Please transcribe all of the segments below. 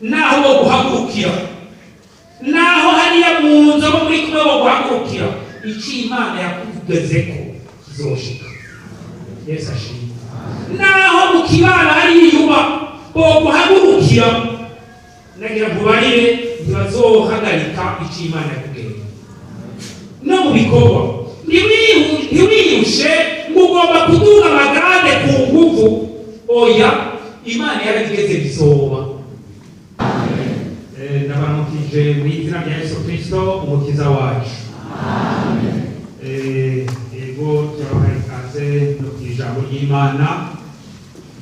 Naho bo guhagurukira, naho hariya mu nzu abo muri kumwe bo guhagurukira, icyo Imana yakugezeko kizoshika. Yesu ashimwe. Naho mu kibano hariya uba bo guhagurukira, nagira nkubarire, ntibazohagarika icyo Imana yakugeze. No mu bikorwa, ntiwiyushe ngo ugomba kuduga ama grade ku nguvu. Oya, Imana yarabigeze, bizoba. Ndabaramukije mu izina rya Yesu Kristo, Umukiza wacu. Ego, turabahaye ikaze no ku ijambo ry'Imana,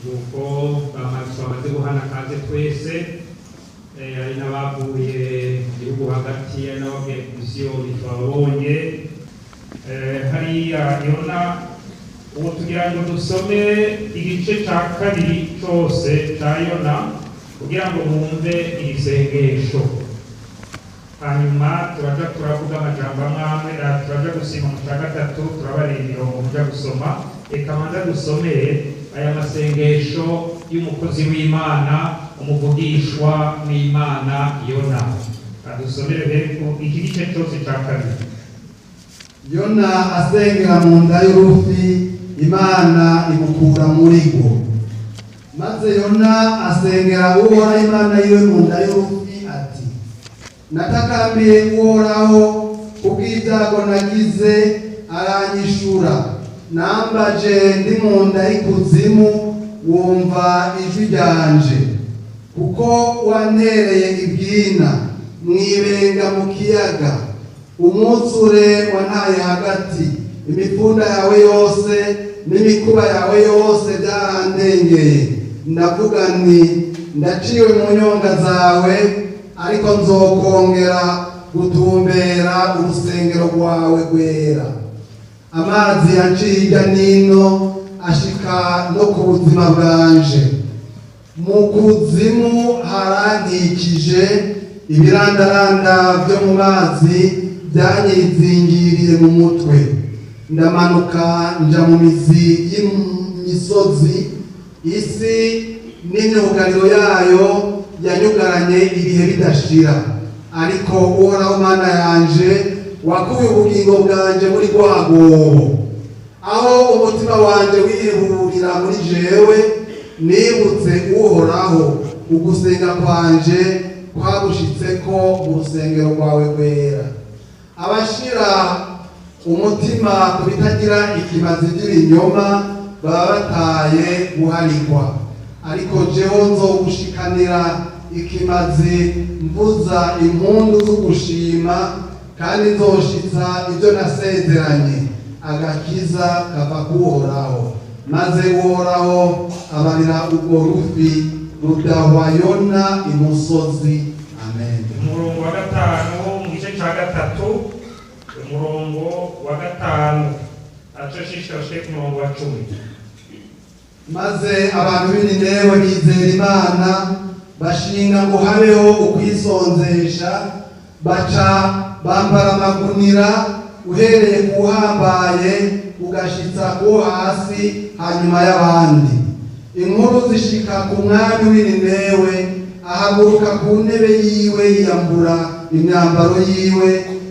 nuko bamaze guhana kaze twese. Hari n'abavuye mu gihugu hagati, hari n'abavuye ku misiyoni twabonye. Hariya Yona, ubu tugira ngo dusome igice cya kabiri cyose cya Yona kugira ngo mwumve iri sengesho. Hanyuma turaja turavuga amajambo amwe amwe, turaja gusoma mu cya gatatu, turabarira imirongo muja gusoma. Reka manza dusomere aya masengesho y'umukozi w'Imana, umuvugishwa w'Imana Yona. Adusomere rero iki gice cyose cya kabiri. Yona asengera mu nda y'urufi, Imana imukura muri rwo. Maze Yona asengera Uhoraho Imana yiwe mu nda y'urufi ati: "Natakambiye Uhoraho kubw'ibyago nagize, aranyishura. Nambaje ndi mu nda y'ikuzimu, wumva ijwi ryanje. Kuko wantereye ibwina mwibenga mu kiyaga, umwuzure wantaye hagati. Imifunda yawe yose n'imikuba yawe yose byarandengeye. Ndavuga nti: 'Ndaciwe mu nyonga zawe, ariko nzokongera gutumbera urusengero rwawe rwera.' Amazi yanciye hirya n'ino, ashika no ku buzima bwanje. Mu kuzimu harankikije, ibirandaranda byo mu mazi byanyizingiriye mu mutwe. Ndamanuka nja mu mizi y'imisozi, isi n'imyugariro yayo yanyugaranye ibihe bidashira. Ariko Uhoraho Mana yanje, wakuye ubugingo bwanje muri rwa rwobo. Aho umutima wanje wihurira muri jewe, nibutse Uhoraho, ugusenga kwanje kwagushitseko mu rusengero rwawe rwera. Abashira umutima ku bitagira ikimazi by'ibinyoma baba bataye guharigwa, ariko jewe nzogushikanira ikimazi mvuza impundu z'ugushima, kandi nzoshitsa ibyo nasezeranye. Agakiza kava kuhoraho." Maze Uhoraho abarira urwo rufi, rudahwa Yona imusozi. Amen. Umurongo wa 5 mu gice cya gatatu, umurongo wa 5, aco shishikashe ku murongo wa 10. Maze abantu b'i Ninewe bizera Imana, bashinga ngo habeho ukwisonzesha, baca bambara amagunira, uhereye ku uhambaye ugashitsa ku hasi hanyuma y'abandi. Inkuru zishika ku mwami w'i Ninewe, ahaguruka ku ntebe yiwe, yiyambura imyambaro yiwe,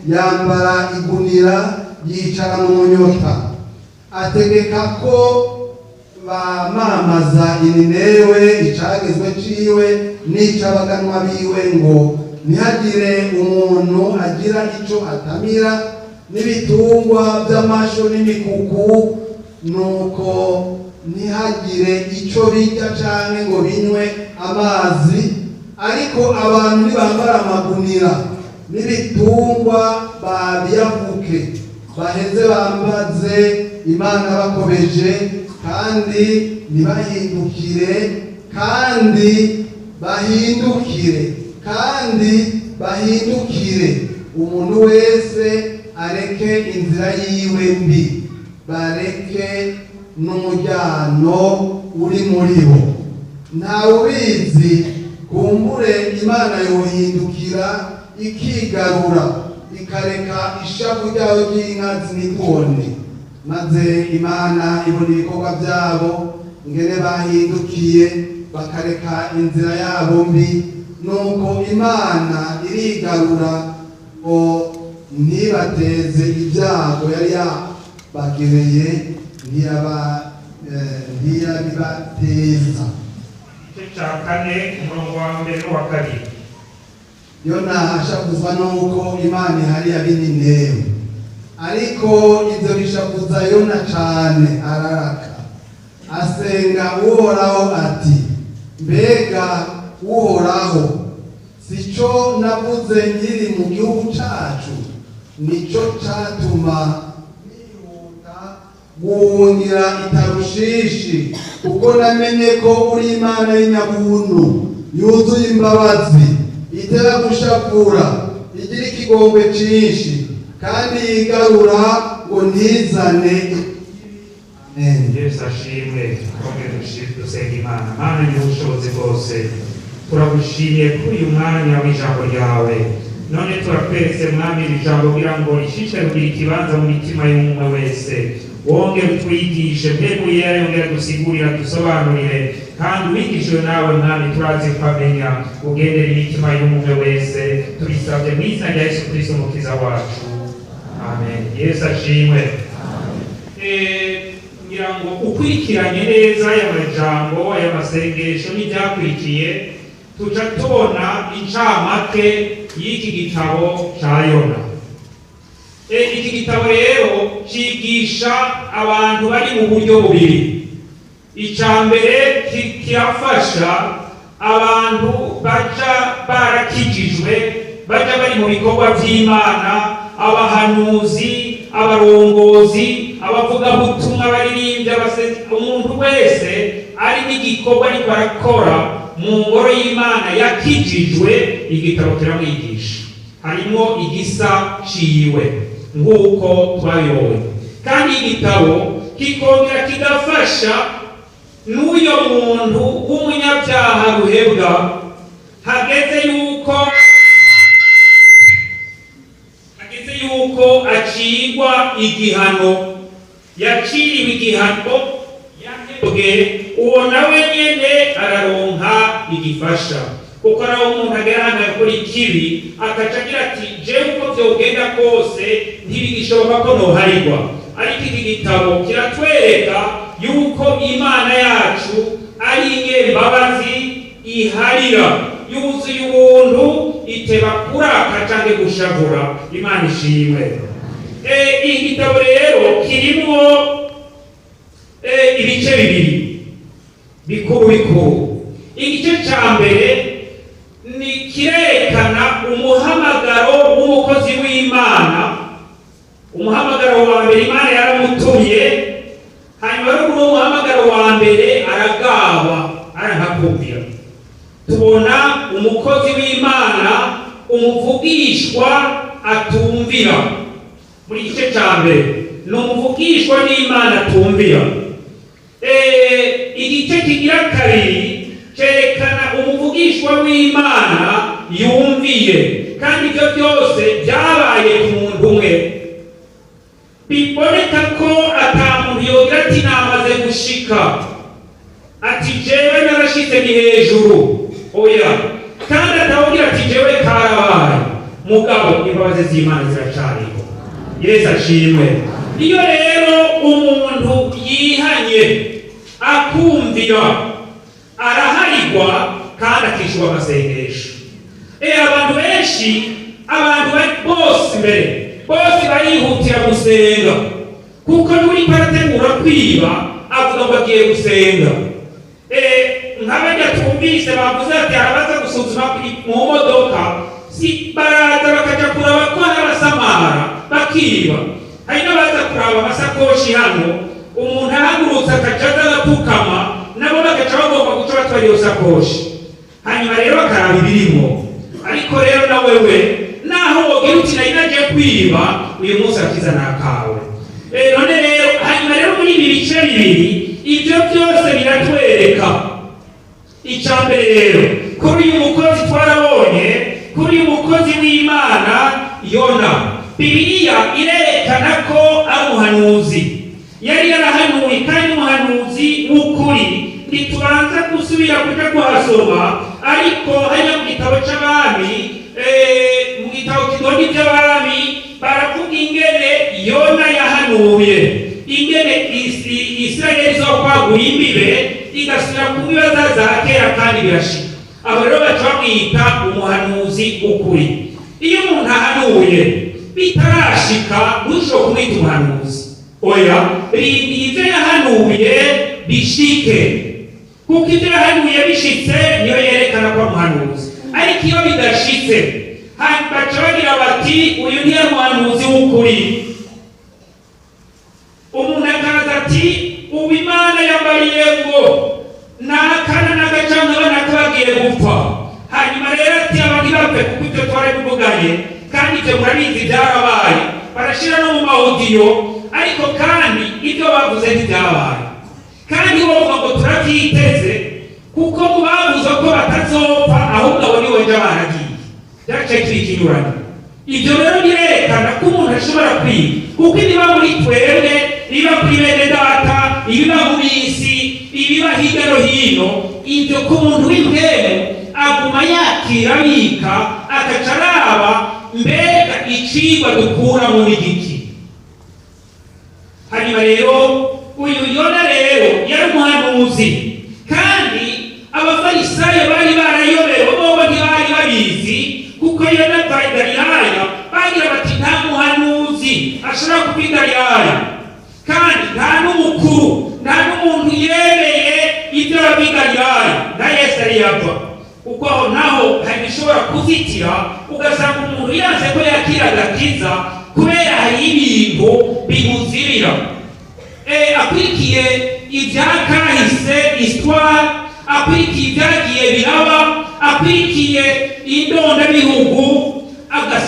yambara igunira, yicara mu munyota. Ategeka ko bamamaza i Ninewe icagezwe ciwe n'ic'abaganwa biwe, ngo ntihagire umuntu agira ico atamira, n'ibitungwa by'amasho n'imikuku, nuko ntihagire ico birya canke ngo binywe amazi. Ariko abantu nibambara amagunira, n'ibitungwa babiyafuke, baheze bambaze Imana bakobeje, kandi ntibahindukire, kandi bahindukire, kandi bahindukire, umuntu wese areke inzira yiwe mbi, bareke n'umujyano uri muri bo. Ntawe ubizi, kumbure Imana yohindukira ikigarura, ikareka ishavu ryayo ry'inkazi ntitubone. Maze Imana ibona ibikorwa byabo, ngene bahindukiye bakareka inzira yabo mbi. Nuko Imana irigarura ngo ntibateze ibyago yari yabagereye, ntiyabibateza. Igice cya 4, umurongo wa mbere n'uwa kabiri. Yona ashavuzwa nuko Imana ihari ab'Ininewe. Ariko ibyo bishavuza Yona cane, araraka, asenga Uhoraho ati: "Mbega Uhoraho, sico navuze nkiri mu gihugu cacu? Nico catuma nihuta guhungira i Tarushishi, kuko namenye ko uri Imana y'inyabuntu, yuzuye imbabazi, itera gushavura, igira ikigongwe cinshi, kandi yigarura ngo ntizane." Amen. Yesu ashimwe. Twongere dusenga Imana. Mana nyir'ubushobozi bwose, turagushimiye kuri uyu mwanya w'ijambo ryawe. None turakweretse, Mwami, iri jambo kugira ngo rishishikare kugira ikibanza mu mitima y'umwe wese. Wongere utwigishe, Mpwemu Yera yongere dusigurira, dusobanurire, kandi uwigishijwe nawe, Mwami, turazi ko amenya. Ugendera imitima y'umwe wese. Tubisabye mu izina rya Yesu Kristo, Umukiza wacu. Amen. Yesu ashimwe. Ngira ngo ukurikiranye neza aya majambo, aya masengesho n'ibyakurikiye, tuca tubona incamake y'iki gitabo ca Yona. Iki gitabo rero cigisha abantu bari mu buryo bubiri. Ica mbere, kirafasha abantu baja barakijijwe, baja bari mu bikorwa vy'Imana, abahanuzi, abarongozi, abavugabutumwa, baririmbyi, umuntu wese ari n'igikorwa ariko arakora mu ngoro y'Imana yakijijwe, igitabo kiramwigisha. Harimo igisa ciwe nk'uko twabibonye. Kandi igitabo kikongera kigafasha n'uyo muntu w'umunyabyaha ruhebwa, hageze yuko acigwa igihano, yaciriwe igihano, yahebwe, uwo nawe nyene araronka igifasha, kuko nawe umuntu agera hano agakora ikibi, akaca agira ati: "Jewe uko vyogenda kose ntibigishoboka ko noharirwa." Ariko iki gitabo kiratwereka yuko Imana yacu ari inyembabazi, iharira, yuzuye ubuntu, iteba kuraka canke gushavura. Imana ishimwe. Iki gitabo rero kirimwo ibice bibiri bikuru bikuru. Igice ca mbere ni kirerekana umuhamagaro w'umukozi w'Imana. Umuhamagaro wa mbere, Imana yaramutumye. Hanyuma rero kuri uwo muhamagaro wa mbere aragawa, arankakumvira. Tubona umukozi w'Imana, umuvugishwa atumvira. Muri gice ca mbere ni umuvugishwa n'Imana atumvira. Igice kigira kabiri cerekana umuvugishwa w'Imana yumviye. Kandi ibyo byose byabaye ku muntu umwe. Biboneka ko ata muntu yogira ati: "Namaze gushika," ati: "Jewe narashitse, ni hejuru." Oya. Kandi atawugira ati: "Jewe karabaye." Mugabo imbabazi z'Imana ziracariho. Yesu ashimwe. Iyo rero umuntu yihanye, akumvira, araharigwa kandi akishurwa amasengesho. Abantu benshi, abantu bose mbere, bose barihutira gusenga, kuko n'uriko arategura kwiba avuga ngo agiye gusenga. Nk'abajya twumvise bavuze ati arabaza gusuzuma mu modoka, si baraza bakaja kuraba ko hari abasamara bakiba. Hari n'abaza kuraba amasakoshi hano, umuntu ahagurutse akaca aza agapfukama, nabo bagaca bagomba guca batwara iyo sakoshi, hanyuma rero bakaraba ibirimo. Ariko rero na wewe, naho wogira uti: "Nari nagiye kwiba," uyu munsi akiza nakawe. None rero, hanyuma rero muri ibi bice bibiri, ibyo byose biratwereka. Icya mbere rero, kuri uyu mukozi twarabonye, kuri uyu mukozi w'Imana Yona, Bibiliya irerekana ko ari umuhanuzi, yari yarahanuye, kandi umuhanuzi w'ukuri. Ntitubanza gusubira kuja kuhasoma, ariko hariya mu gitabo. gitabo c'abami, mu gitabo kidonda ivy'abami, baravuga ingene Yona yahanuye ingene Isirayeli izokwagura imbibe, igasubira ku bibaza za kera, kandi birashika. Abo rero baca bamwita umuhanuzi w'ukuri. Iyo umuntu ahanuye bitarashika, ntushobora kumwita umuhanuzi. Oya, rindi ivyo yahanuye bishike, kuko ibyo yahanuye bishitse niyo yerekana ko ari umuhanuzi. Ariko iyo bidashitse, baca bagira bati: "Uyu ntiyari umuhanuzi w'ukuri." Umuntu akaza ati: "Ubu Imana yambariye ngo nakana n'agacanka banaka bagiye gupfa." Hanyuma rero ati: "Aba ntibapfe, kuko ibyo twarabivuganye." Kandi ibyo murabizi, byarabaye, barashyira no mu ma audio. Ariko kandi ibyo bavuze ntibyabaye, kandi bavuga ngo turabyiteze, kuko mu bavuze ko batazopfa, ahubwo abo nibo ejo baragiye, byaciye kiba ikinyuranye. Ibyo rero birerekana ko umuntu ashobora kwiga, kuko ibiba muri twebwe, ibiba kuri bene data, ibiba mu bisi, ibiba hirya no hino, ibyo ku muntu w'impwemu aguma yakira, abika, agaca araba: mbega icigwa dukura muri giki? Hanyuma rero uyu Yona rero yari umuhanuzi, kandi Abafarisayo bari barayobewe, bobo ntibari babizi, kuko Yona ava i Galilaya, bagira bati: "Nta muhanuzi ashobora kuva i Galilaya, kandi nta n'umukuru, nta n'umuntu yemeye ibyo bava i Galilaya." Na Yesu yari yava, kuko aho naho hari ibishobora kuzitira, ugasanga umuntu yanze ko yakira agakiza kubera hari ibintu bimuzibira. Akurikiye ibya kahise, histoire, akurikiye ibyagiye biraba, akurikiye indondabihugu,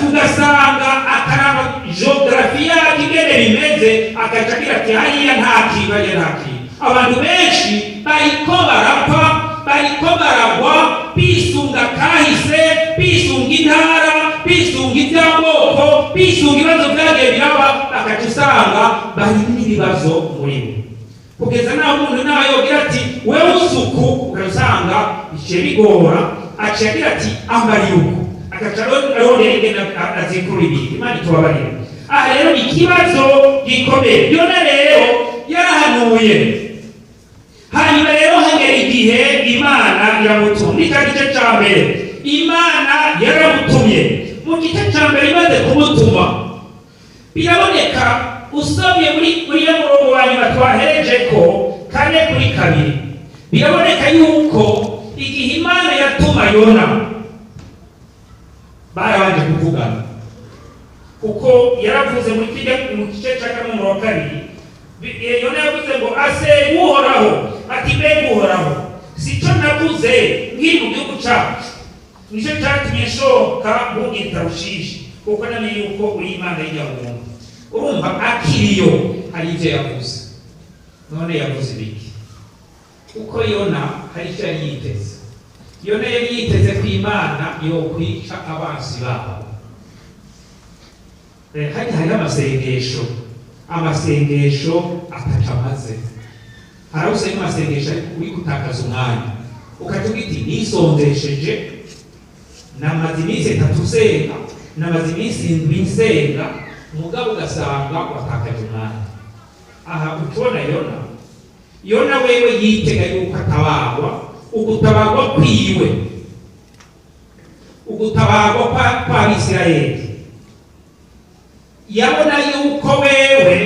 ugasanga akaraba géographie yako ingene bimeze, agaca agira ati: "Hariya nta kintu, hariya nta kintu." Abantu benshi bariko barapfa, bariko baragwa, bisunga kahise, bisunga intara, bisunga iby'amoko, bisunga ibibazo byagiye biraba, bakaca usanga bari n'ibibazo muri bo, kugeza naho umuntu nawe yogira ati: "Wewe usuku", ugasanga biciye bigora, aciye agira ati: "Ambariye uko", agaca arondera ingene azikura ibintu. Imana itubabarire. Aha rero ni ikibazo gikomeye. Yona rero yarahanuye, hanyuma rero hagera igihe Imana iramutuma. Muri cya gice cya mbere Imana yaramutumye. Mu gice cya mbere imaze kumutuma, biraboneka usomye muri uriya murongo wa nyuma twahereje ko 4:2, biraboneka yuko igihe Imana yatuma Yona barabanje kuvugana, kuko yaravuze muri kijya mu gice cya 4 umurongo wa 2, Yona yavuze ngo asenga Uhoraho ati: "Mbega Uhoraho, sico navuze nkiri mu gihugu cacu? Nicyo cyatumye nshoka mpungira i Tarushishi, kuko namenye yuko uri Imana y'inyabuntu." Urumva akiriyo hari ibyo yavuze. None yavuze ibiki? Kuko Yona hari icyo yari yiteze. Yona yari yiteze ko Imana yokwica abansi babo. Hajya hariho amasengesho ataca amaze. Hari aho usenga amasengesho ariko uri gutakaza umwanya, ukavuga iti: "Nisonzesheje, namaze iminsi 3 nsenga, namaze iminsi 7 nsenga", mugabo ugasanga watakaje umwanya. Aha utubona Yona. Yona wewe yitega yuko atabarwa, ugutabagwa kwiwe, ugutabagwa kw'Abisirayeli. Yabona yuko wewe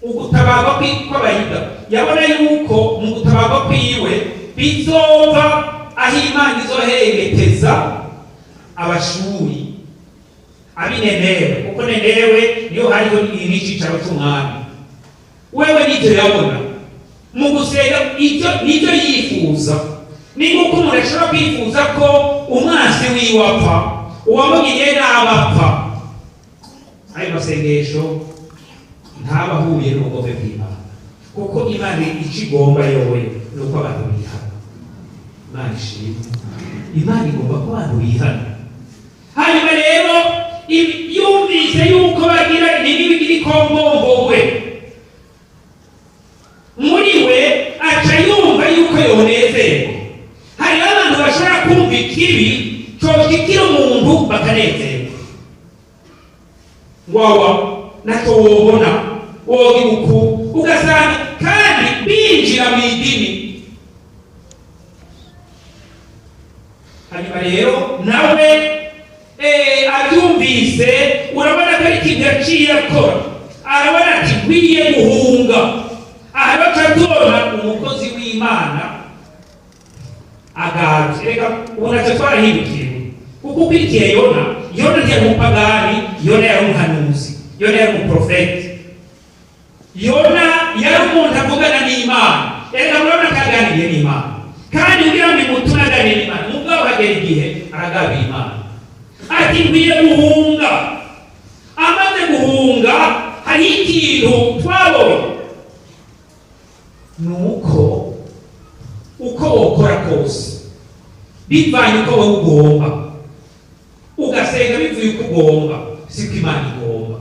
ugutabagwa kw'Abayuda, yabona yuko mu gutabagwa kwiwe bizova aho Imana izoherekeza Abashuri ab'Inenewe, kuko Nenewe niyo hariho n'icicaro c'umwami. Wewe nivyo yabona mu gusenga, ivyo nivyo yifuza. Ni nk'uko umuntu ashobora kwifuza ko umwansi wiwe apfa, uwamugiriye nabi apfa. Ayo masengesho ntaba ahuye n'ubugome bw'Imana, kuko Imana icyo igomba yoyo ni uko abantu bihana. Imana ishimwe. Imana igomba ko abantu bihana. Hanyuma rero yumvise yuko bagira ibigira ikombongogwe, muri we aca yumva yuko yonezerwa. Hariho Ikibi coshikira umuntu bakanezerwa, wawa nacyo wobona woga uku, ugasanga kandi binjira mu idini. Hanyuma rero nawe abyumvise, urabona ko ari ikintu yaciye akora. Arabona ati: "Nkwiye guhunga." Aha baca tubona umukozi w'Imana aganje. Reka ubu nacyo twarahindukiye, kuko ukurikiye Yona, Yona ntiyari umupagani, Yona yari umuhanuzi, Yona yari umuprofeti, Yona yari umuntu avugana n'Imana. Reka murabona ko aganiriye n'Imana, kandi kugira ngo imutume aganire n'Imana, mugabo hagera igihe aragabira Imana ati: "Nkwiye guhunga." Amaze guhunga, hari ikintu twabonye, ni uko uko wokora kose, bivanye uko wowe ugomba, ugasenga bivuye uko ugomba, siko Imana igomba.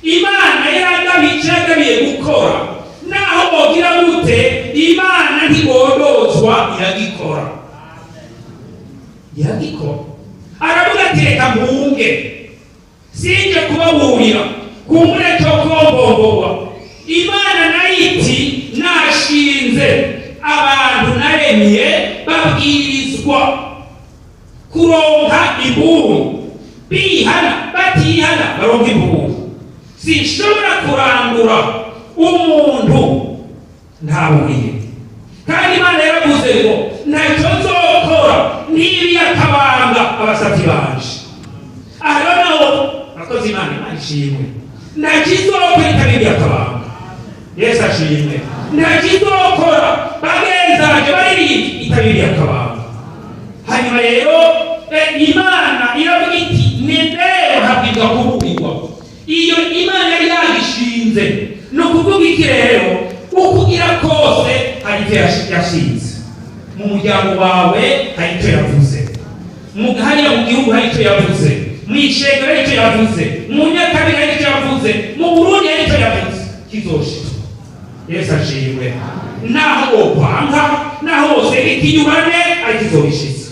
Imana yaragabiye icyo yagabiye gukora, naho wogira gute, Imana ntigondozwa, iragikora, iragikora. Aravuga ati: "Reka mpunge, sinje kubaburira, kumbure cyo kombomborwa." Imana nayo iti: "Nashinze abantu naremye babwirizwa kuronka imburu, bihana batihana baronka imburu. Sinshobora kurandura umuntu ntaburiye." Kandi Imana yaravuze ngo: "Ntacyo nzokora ntibiye akabanga abasavyi banje." Aha rero naho abakozi, Imana ishimwe, ntacyo izokora itabibiye akabanga. Yesu ashimwe. Ntacyo izokora, bagenzanje baririmbye, itabibiye akabanga. Hanyuma rero Imana iravuga iti: "Ninewe habwirwa kuburirwa." Iyo Imana yari yagishinze. Ni ukuvuga iki rero? Ukugira kose hari icyo yashinze mu muryango wawe, hari icyo yavuze hariya mu gihugu, hari icyo yavuze mu ishengero, hari icyo yavuze mu Nyakabiri, hari icyo yavuze mu Burundi, hari icyo yavuze kizoshika. Yesu ashimwe. Naho wokwanga, naho wosenga ikinyurane, ariko izobishitsa,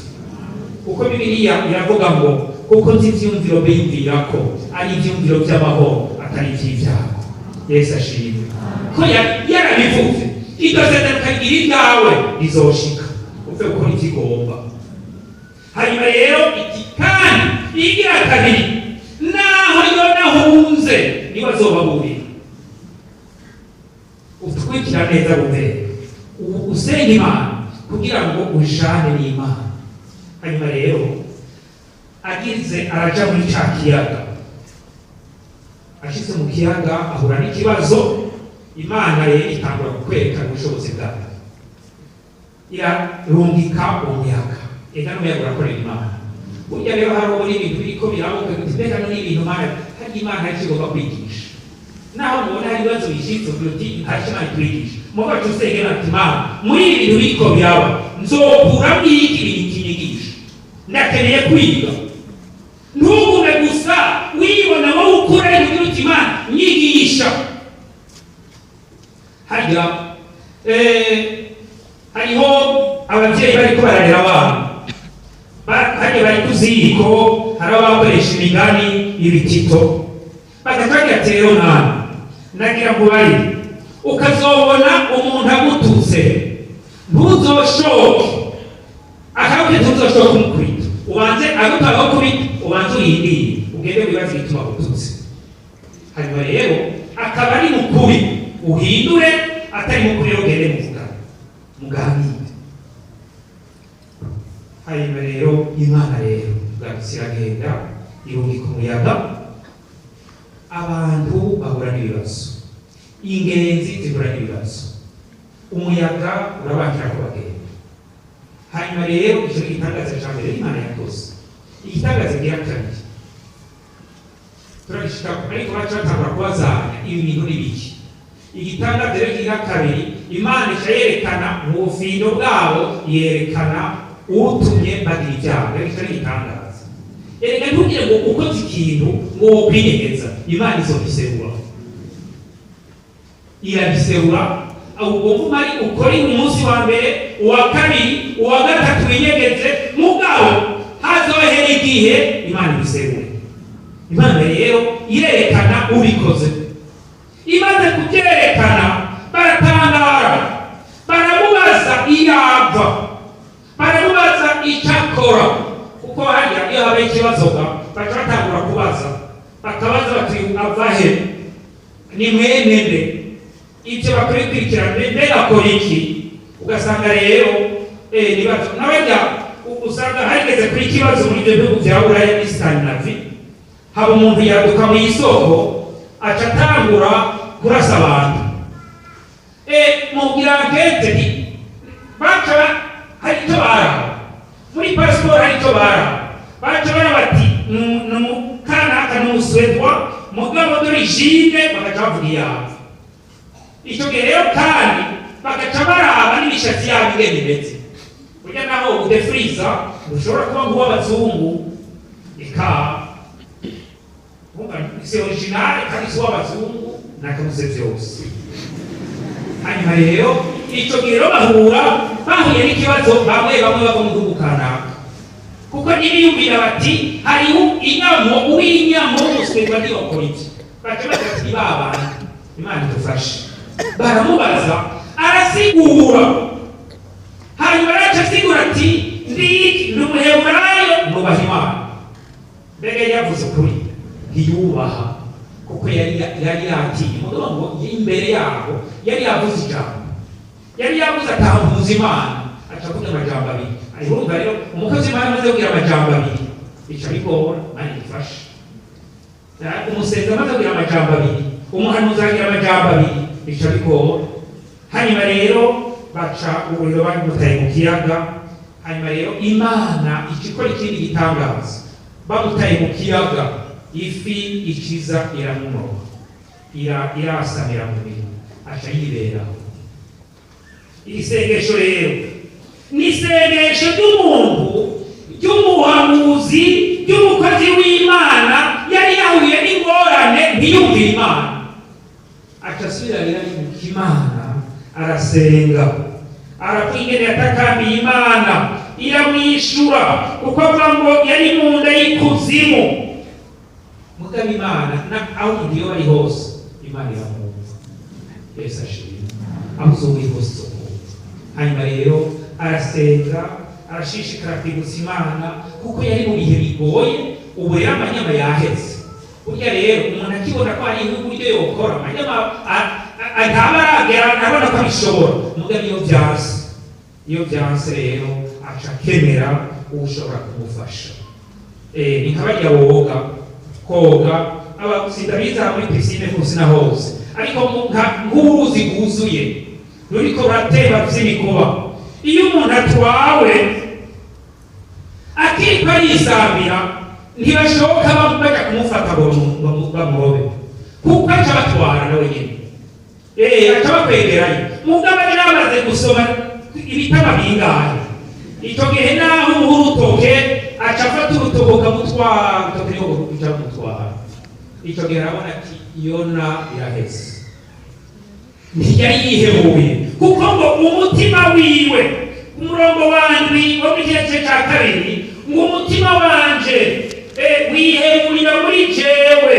kuko Bibiliya iravuga ngo: "Kuko nzi ivyumviro biyumvira ko ari ivyumviro by'amahoro, atari ivy'ibyago." Yesu ashimwe ko yarabivuze. Iryo sezerano ukagira iryawe, rizoshika, upfe gukora icyo igomba. Hanyuma rero iti kandi igira kabiri: naho Yona ahunze, niwe azobaburira. Utwikira neza bubere ubu usenga Imana kugira ngo ujane n'Imana. Hanyuma rero agize araja muri ca kiyaga. Ashitse mu kiyaga ahura n'ikibazo. Imana rero itangura kwerekana ubushobozi bwayo, irarungika umuyaga. Eka n'umuyaga urakorera Imana. Burya rero hari muri ibintu biriko birabuka kuti: "Mbega none ibintu Mana, harya Imana hari icyo igomba kwigisha?" Naho mubona hari ibibazo bishitse, ugira uti: "Hari icyo Imana itwigisha." Mubacu usenge ati: "Imana, muri ibi bintu biriko biraba nzokuramo iki bintu kinyigisha? Ndakeneye kwiga." Ntugume gusa wibona wowe ukura, ariko ugira uti: "Imana, nyigisha." Harya hariho ababyeyi bariko bararera abana. Harya bari ku ziko, hari abakoresha imigani, ibitito, bagacagira ati: "Rero mwana, nagira ngo ubarire, ukazobona umuntu agututse, ntuzoshoke akabwira, ntuzoshoke umukubita. Ubanze aguta agakubita, ubanze urindire, ugende wibaze igituma agututse. Hanyuma rero akaba ari mukuri, uhindure; atari mukuri rero, ugende muvugane, muganire." Hanyuma rero Imana rero bwahise iragenda irungika umuyaga. Abantu bahura n'ibibazo, ingenzi zihura n'ibibazo, umuyaga urabakira ko bagenda. Hanyuma rero icyo ni igitangaza cya mbere Imana yakoze. Igitangaza gira kabiri turagishikako, ariko baca batangura kubazanya: ibi bintu ni biki? Igitangaza rero kigira kabiri, Imana ica yerekana mu bufindo bwabo, yerekana utumye bagira ibyago. Rero icyo ni igitangaza. Erega ntugire ngo ukoze ikintu ngo wokwinyegeza, Imana izogiserura, iragiserura. Ugomba umari ukore umunsi wa mbere, uwa kabiri, uwa gatatu, winyegeze, mugabo igihe Imana ibiserura. Imana rero irerekana ubikoze. Imaze kubyerekana, baratangara, baramubaza iyo ava, baramubaza icyo akora, kuko hariya iyo habaye ikibazo ga baca batangura kubaza, bakabaza bati: "Ava he? Ni mwene nde?" Ibyo bakwikurikirana, mbega akora iki? Ugasanga rero nibazo n'abajya usanga hageze kuri ikibazo muri ibyo bihugu bya Buraya n'i Scandinavie, haba umuntu yaduka mu isoko, aca atangura kurasa abantu. Mugira enquête, baca hari icyo baraba muri pasiporo, hari icyo baraba, baca baraba bati: "Ni kanaka, ni Umusuwedwa, mugabo d'origine", bagaca bavuga iyabo. Icyo gihe rero kandi bagaca baraba n'imishatsi yabo ingene imeze. Burya naho udefuriza ushobora kuba nk'uw'abazungu, eka si original kandi si uw'abazungu, nakabuze byose. Hanyuma rero icyo gihe rero bahura, bahuye n'ikibazo, bamwe bamwe bava mu gihugu kanaka, kuko ntibiyumvira bati hariho inyamo, uw'inyamo w'Umuswedwa ntiyokora ibyo, baca bagira ati: "Ba bantu, Imana idufashe." Baramubaza, arasigura. Hanyuma araca asigura ati: "Ndi iki? Ndi Umuheburayo, nubaha Imana." Mbega yavuze ukuri? Ntiyubaha, kuko yari yatinye. Mugabo ngo imbere yaho yari yavuze ijambo, yari yavuze atambuza Imana, aca avuga amajambo abiri. Urumva rero, umukozi w'Imana amaze kugira amajambo abiri, bica bigora. Imana idufashe. Umusenzi amaze kugira amajambo abiri, umuhanuzi agira amajambo abiri, bica bigora. Hanyuma rero baca uburiro, bamutaye mu kiyaga. Hanyuma rero Imana ica ikora ikindi gitangaza. Bamutaye mu kiyaga, ifi ikiza iramunoba, irasamira mu minwa, aca yiberaho. Iri sengesho rero ni isengesho ry'umuntu, ry'umuhanuzi, ry'umukozi w'Imana yari yahuye n'ingorane, ntiyumvire Imana, aca asubira rero aribuka Imana, arasenga, aravuga ingene yatakambiye Imana, iramwishura, kuko avuga ngo yari mu nda y'ikuzimu. Mugabo Imana na aho umuntu iyo ari hose, Imana iramwumva. Yesu ashimwe. Aho uzoba uri hose, izokumva. Hanyuma rero arasenga, arashishikara kwibutsa Imana, kuko yari mu bihe bigoye. Ubu rero amanyama yaheze. Burya rero umuntu akibona ko hari uburyo yokora amanyama, ntaba aragera arabona ko abishobora. Mugabo iyo byanse, iyo byanse rero aca akemera ushobora kumufasha. Ni nka barya boga, koga abasinda biza muri piscine hose na hose, ariko nk'uruzi rwuzuye ruriko ruratemba, rufise imikoba, iyo umuntu atwawe akiriko arisambira, ntibashoboka baja kumufata ngo bamurobe, kuko aca batwara nawe nyene, aca bakwegerayo. Mugabo ari yamaze gusoma ibitama bingahe, icyo gihe naho umuha urutoke, aca afata urutoke ukamutwara, urutoke niho ruca rumutwara. Icyo gihe arabona ati: "Yona iraheze." Ntiyari yihebuye, kuko ngo umutima wiwe, umurongo wandwi wo muri kiriya gice cya kabiri, ngo: "Umutima wanje wihemurira muri jewe."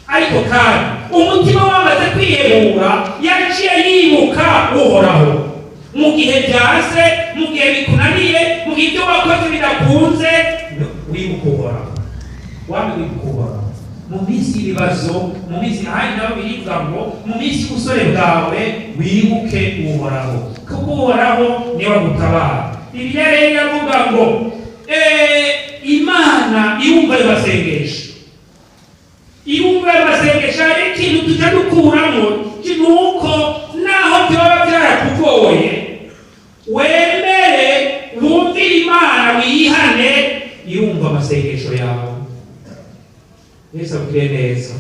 Ariko kandi umutima wamaze kwihebura, yaciye yibuka Uhoraho. Mu gihe byanse, mu gihe bikunaniye, mu gihe ibyo wakoze bidakunze, wibuka Uhoraho, waba wibuka Uhoraho mu minsi y'ibibazo, mu minsi ahandi naho birivuga ngo: "Mu minsi y'ubusore bwawe wibuke Uhoraho, kuko Uhoraho niwe agutabara." Bibiliya rero iravuga ngo Imana irumva ayo masengesho, irumva ayo masengesho. Hari ikintu tuca dukuramo, ni uko naho byaba byarakugoye, wemere wumvire Imana, wihane, irumva amasengesho yawe. Yesu abwire neza.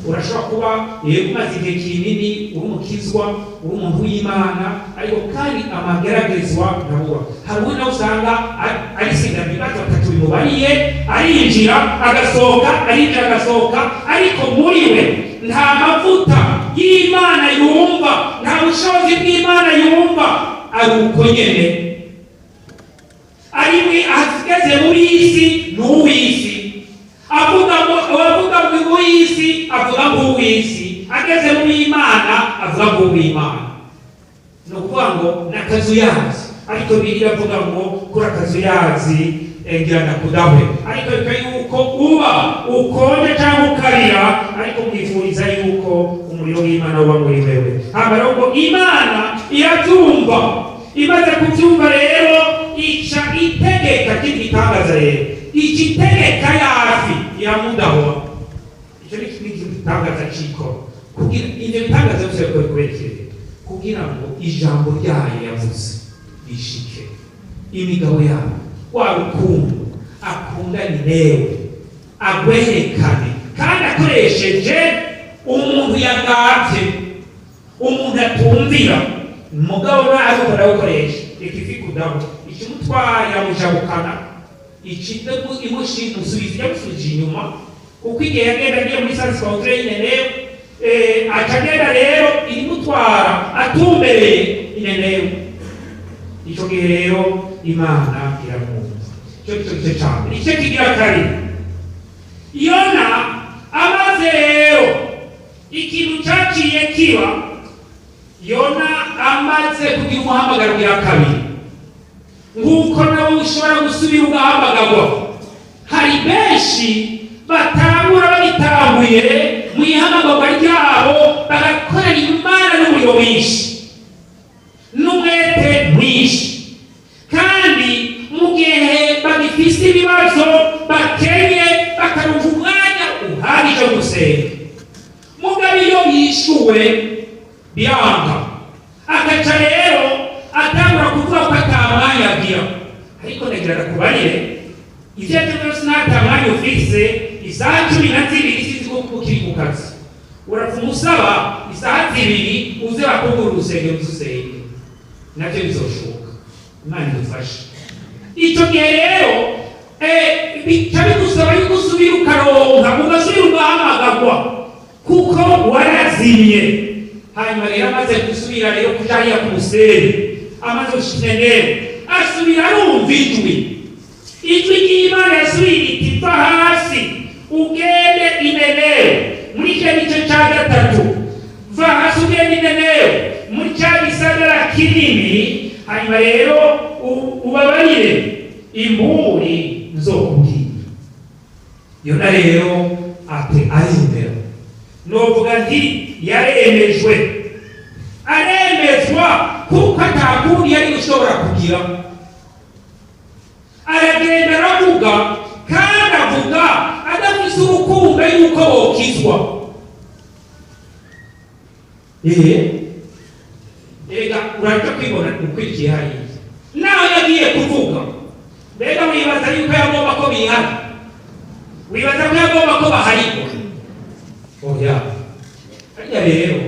Urashobora kuba yego umaze igihe kinini uri umukizwa, uri umuntu w'Imana, ariko kandi amageragezwa ntabura. Hari uwo nawe usanga arisinda ibibazo batatu bimubariye, arinjira agasohoka, arinjira agasohoka, ariko muri we nta mavuta y'Imana yumva, nta bushobozi bw'Imana yumva, ari uko nyene ari ahagaze muri iyi si. Akazuyazi, ariko Bibiliya iravuga ngo kuri akazuyazi, ngira ndakudahwe, ariko reka yuko uba ukonje cyangwa ukarira, ariko mwifuriza yuko umuriro w'Imana uba muri wewe. Hama rero ngo Imana irabyumva. Imaze kubyumva rero, ica itegeka kindi gitangaza rero, ica itegeka yafi iramudahwa. Icyo ni kimwe gitangaza cikora. Kugira ibyo bitangaza byose bikora kubera iki? Kugira ngo ijambo ryayo yavuze rishike, imigabo yayo, wa rukundo akunda Ninewe agwerekane, kandi akoresheje umuntu yagavye, umuntu atumvira. Mugabo nawe arawukoresha ikifi kudaho, ikimutwara iramujabukana, imusubiza, yamusubije inyuma, kuko igihe yagenda agiye muri sens contraire y'Inenewe, aca agenda rero irimutwara atumbereye Inenewe. Ico gihe rero Imana iramwumva. Ico nico gice ca mbere. Igice kigira kabiri, Yona amaze rero, ikintu caciye kiba, Yona amaze kugira umuhamagaro ugira kabiri, nk'uko nawe ushobora gusubira ugahamagarwa. Hari benshi batangura, bagitanguye mu ihamagarwa ryabo, bagakorera Imana n'umuriro mwinshi n'umwete mwinshi, kandi mu gihe bagifise ibibazo, bakenye, bakaronka umwanya uhagije wo gusenga. Mugabo iyo yishuwe biranga, agaca rero atangura kuvuga ko ata mwanya agira. Ariko ndagira ndakubarire, ivyo arivyo byose, n'ata mwanya ufise, isaha 12 sinzi ko ukiri ku kazi, urapfa usaba isaha 2 uze bakugura urusengero, uze usenge, navyo bizoshoboka. Imana idufashe. Ico gihe rero bica bigusaba yuko usubira ukaronka, ugasubira ugahamagarwa, kuko warazimye. Hanyuma rero amaze gusubira rero kuja hariya ku musenyi, amaze gushika Ninewe, asubira arumva ijwi. Ijwi ry'Imana yasubira iti: "Va hasi ugende Inenewe." Muri icyo gice cya gatatu, va hasi ugende Inenewe, muri cya gisagara kinini, hanyuma rero ubabarire imburi nzokubwira. Yona rero ate aremera, novuga nti yaremejwe, aremezwa, kuko atakundi yari gushobora kugira. Aragenda aravuga, kandi avuga adafise urukundo yuko bokizwa. Erega uraja kwibona ukurikiye hariya naho yagiye kuvuga. Mbega wibaza yuko yagomba ko bihana? Wibaza ko yagomba ko baharigwa? Oya. Harya rero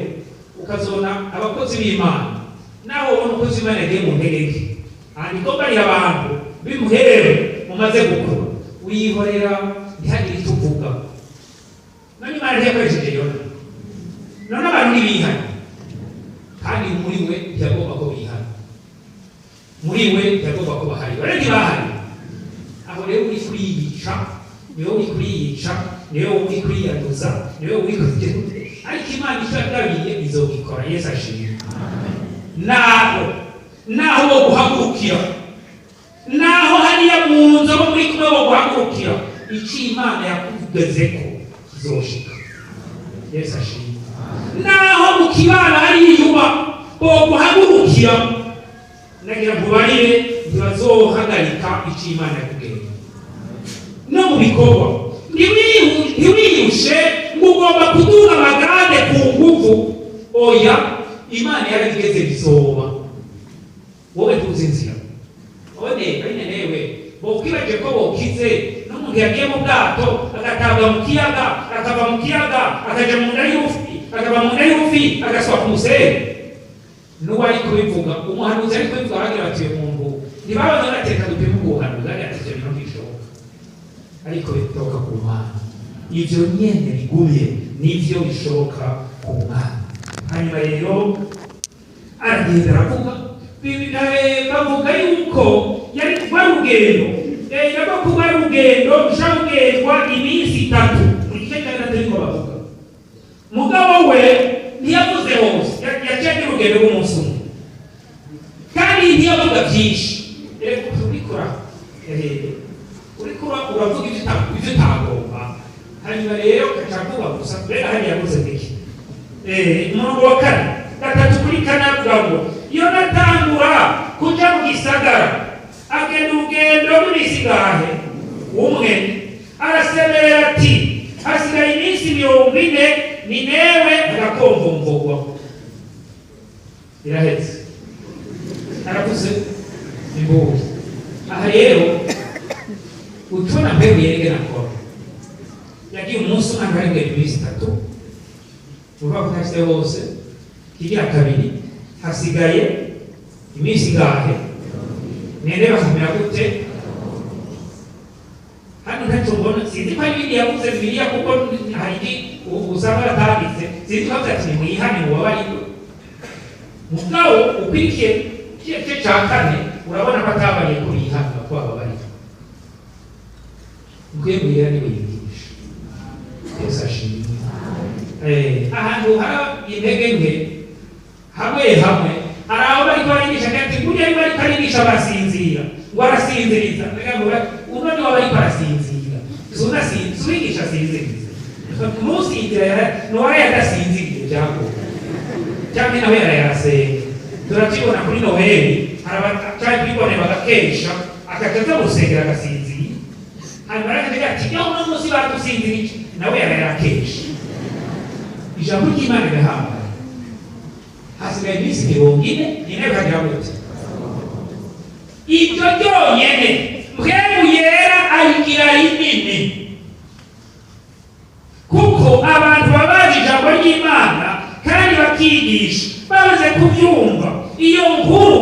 ukazona abakozi b'Imana, nawe ubona umukozi w'Imana yagiye mu ntege nke, handiko barira abantu bimuherere mumaze gukura, wihorera, ntihagire icyo uvuga. None Imana ntiyakoresheje Yona? None abantu ntibihanye? Kandi muri we ntiyagomba ko bihana, muri we ntiyagomba ko bahari, rero ntibahari. Aho rero uri kuriyica, niwe uri kuriyica, niwe uri kuriyanduza, niwe uri kugira. Ariko Imana icyo yagabiye izogikora. Yesu ashimwe. Naho bo guhagurukira, naho hariya mu nzu bo muri kumwe bo guhagurukira, icyo Imana yakugezeko kizoshika. Yesu ashimwe. Naho mu kibano hariya uba bo guhagurukira, nagira nkubarire, ntibazohagarika icyo Imana yakugennye. No mu bikorwa, ntiwiyushe ngo ugomba kuduga amagare ku nguvu. Oya, Imana yarabigeze, bizoba. Wowe tuzi inzira. One bene newe bokwibaje ko bokize, n'umuntu yagiye mu bwato agatabwa mu kiyaga, akava mu kiyaga akaja mu nda y'urufi, akava mu nda y'urufi agaswa ku musenyi. N'uwari kubivuga, umuhanuzi ari kubivuga, bagira bati: "Uyu muntu ntibabona." Bateka dupime ubuhanuzi, agira ati: "Ivyo bintu ntibishoboka." Ariko bitoka ku Mana, ivyo nyene bigumye nivyo bishoboka ku Mana. Hanyuma rero aragenda aravuga. Bavuga yuko yari kuba rugendo, yagomba kuba rugendo rushobora kugendwa iminsi 3 mu gice cya gatatu, ariko bavuga mugabo we ntiyavuze hose, yaciye agira urugendo rw'umunsi umwe. Kandi byinshi. Reka urikora, uriko uravuga ibyo utagomba, hanyuma rero ugaca gusa. Mbega hariya yavuze iki? Umurongo wa kane, gatatu kuri kane, avuga ngo Yona atangura kuja mu gisagara, agenda urugendo rw'iminsi ingahe? Umwe. Arasemerera ati: "Hasigaye iminsi 40, Ninewe agakomvomvogwa." Irahetse, aravuze imbuzi. Aha rero utubona mbega yereke nakora yagiye umunsi umwe, ariko iminsi 3, uvuga ko utashyize hose. Kigira kabiri, hasigaye iminsi ingahe? Nene bakamera gute? Hano ntacyo mbona, sinzi ko hari ibindi yavuze Bibiliya, kuko hari indi usanga batanditse. Sinzi ko avuze ati: "Nimwihane, mubabarirwe." Mugabo ukurikiye kiriya gice cya kane, urabona ko atabaye ko bihana, ko bababarira. Mpwemu Yera niwe yigisha. Yesu ashimwe. Ahantu hari intege nke hamwe hamwe, hari aho bariko barigisha, ati burya ariko ariko arigisha basinzira, ngo arasinziriza. Mbega ngo uno niwe bariko arasinzira? Suwigisha asinziriza, nusinzira nuwara yadasinziriye byagoye, cyangwa nawe yarayasenga. Turakibona kuri Noheli, hari abacaye kuri bone bagakesha, akaja mu rusengero agasinzira, hanyuma arakavuga ati: "Yo, uno munsi badusinzirije." Nawe yarayarakesha. Ijambo ry'Imana rirahambaye. Hasigaye iminsi 40, intebe kagira gute? Ibyo byonyene Mpwemu Yera ayigira rinini, kuko abantu baba bazi ijambo ry'Imana kandi bakigisha bamaze kubyumva. Iyo nkuru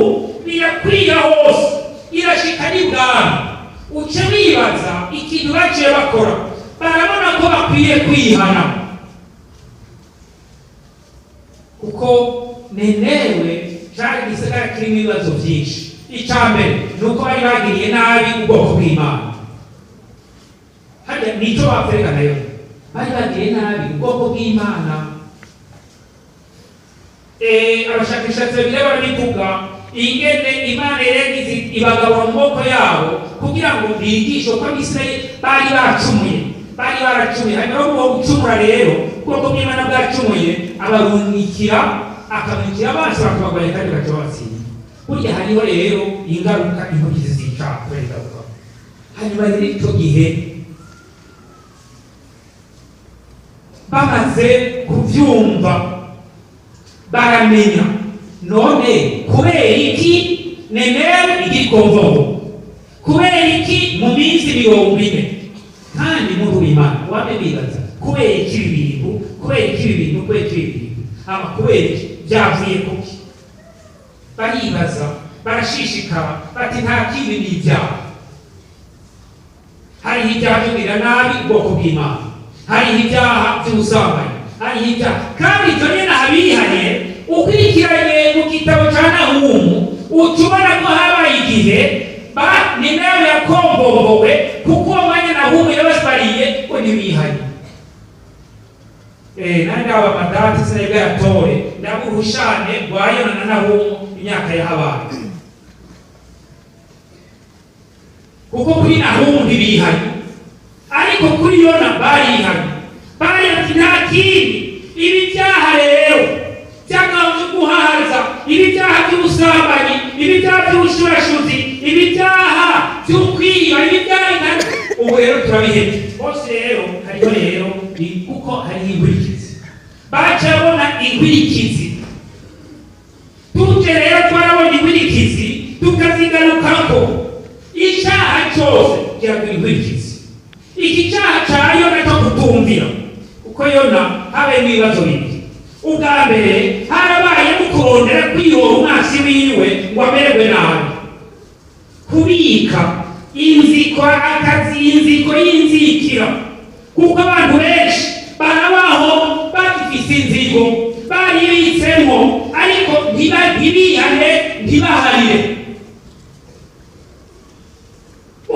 irakwira hose, irashika n'ibwami. Uce wibaza ikintu baciye bakora. Barabona ko bakwiye kwihana, kuko Nenewe cari igisagara kirimo ibibazo byinshi. Icya mbere ni uko bari bagiriye nabi ubwoko bw'Imana. Harya nicyo bapfereka nayo, bari bagiriye nabi ubwoko bw'Imana. Abashakashatsi babiri barabivuga ingene Imana yari yagize ibagabura mu maboko yabo kugira ngo bigishe uko Abisirayeli bari bacumuye, bari baracumuye. Hanyuma yo gucumura rero, ubwoko bw'Imana bwacumuye, abarungikira, akamurikira abansi, bakabagwanya kandi bagaca babatsinda. Burya hariho rero ingaruka, intoki z'icyaha kubera ingaruka. Hanyuma rero icyo gihe bamaze kubyumva, baramenya none kubera iki Nenewe igikomvogo, kubera iki mu minsi 40? Kandi muntu w'Imana, wame bibaza kubera iki ibi bintu, kubera iki ibi bintu, kubera iki ibi bintu, ama kubera iki, byavuye kuki? Baribaza, barashishikara, bati nta kindi, ni ibyaha. Hariho ibyaha byo kugira nabi ubwoko bw'Imana, hariho ibyaha by'ubusambanyi, hariho ibyaha. Kandi ibyo nyine abihanye, ukurikiranye mu gitabo cya Nahumu, uca ubona ko habaye igihe Ninewe yakombombowe, kuko uwo mwanya Nahumu yabasariye ngo ntibihanye. Nandi aba madati sinabwo yatore ndaburushane rwa Yona na Nahumu, imyaka yahabaye, kuko kuri Nahumu ntibihanye, ariko kuri Yona barihanye. Bari ati nta kindi, ibi byaha rero by'agahuzu guhaza, ibi byaha by'ubusambanyi, ibi byaha by'ubushurashuzi, ibi byaha by'ukwiba, ibi byaha, ubu rero turabihebye bose. Rero hariho rero kuko hariho inkurikizi, baca babona inkurikizi. Tuje rero twarabonye inkurikizi, tukazigarukako. Icyaha cyose kiragira inkurikizi. Iki cyaha cya Yona cyo kutumvira, kuko Yona habayemo ibibazo bibiri. Ubwa mbere, harabayemo kurondera kwihora umwansi wiwe ngo amererwe nabi, kubika inziko, akazinziko y'inzikira, kuko abantu benshi barabaho bagifise inzigo baribitsemo, ariko ntibihane, ntibaharire.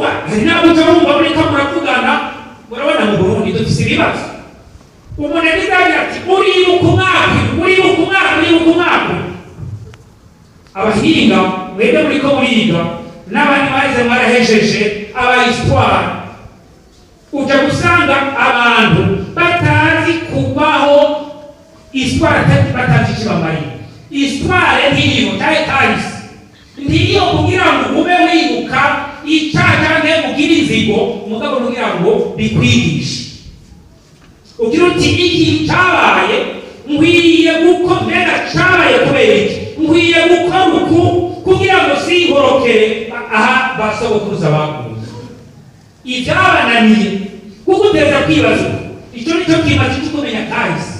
Hari n'abo uca bumva muriko muravugana. Murabona mu Burundi dufise ibibazo. Umuntu yagize agira ati: "Uribuka umwaka, uribuka umwaka, uribuka umwaka." Abahinga Mwebwe muriko muriga n'abandi barize, mwarahejeje aba histoire, uja gusanga abantu batazi kubaho histoire, batazi icyo bamariye. Histoire ntiriho cyangwa kahise ntiriho kugira ngo ube wibuka icyaha canke ugire inzigo, mugabo kugira ngo bikwigishe, ugira uti: "Iki cyabaye, nkwiye guko mbega cyabaye kubera iki? Nkwiye gukora uku kugira ngo sinkorokere aha basogokuruza baguye ibyabananiye." Kuko uteza kwibaza uko, icyo nicyo kimaze cyo kumenya kahise.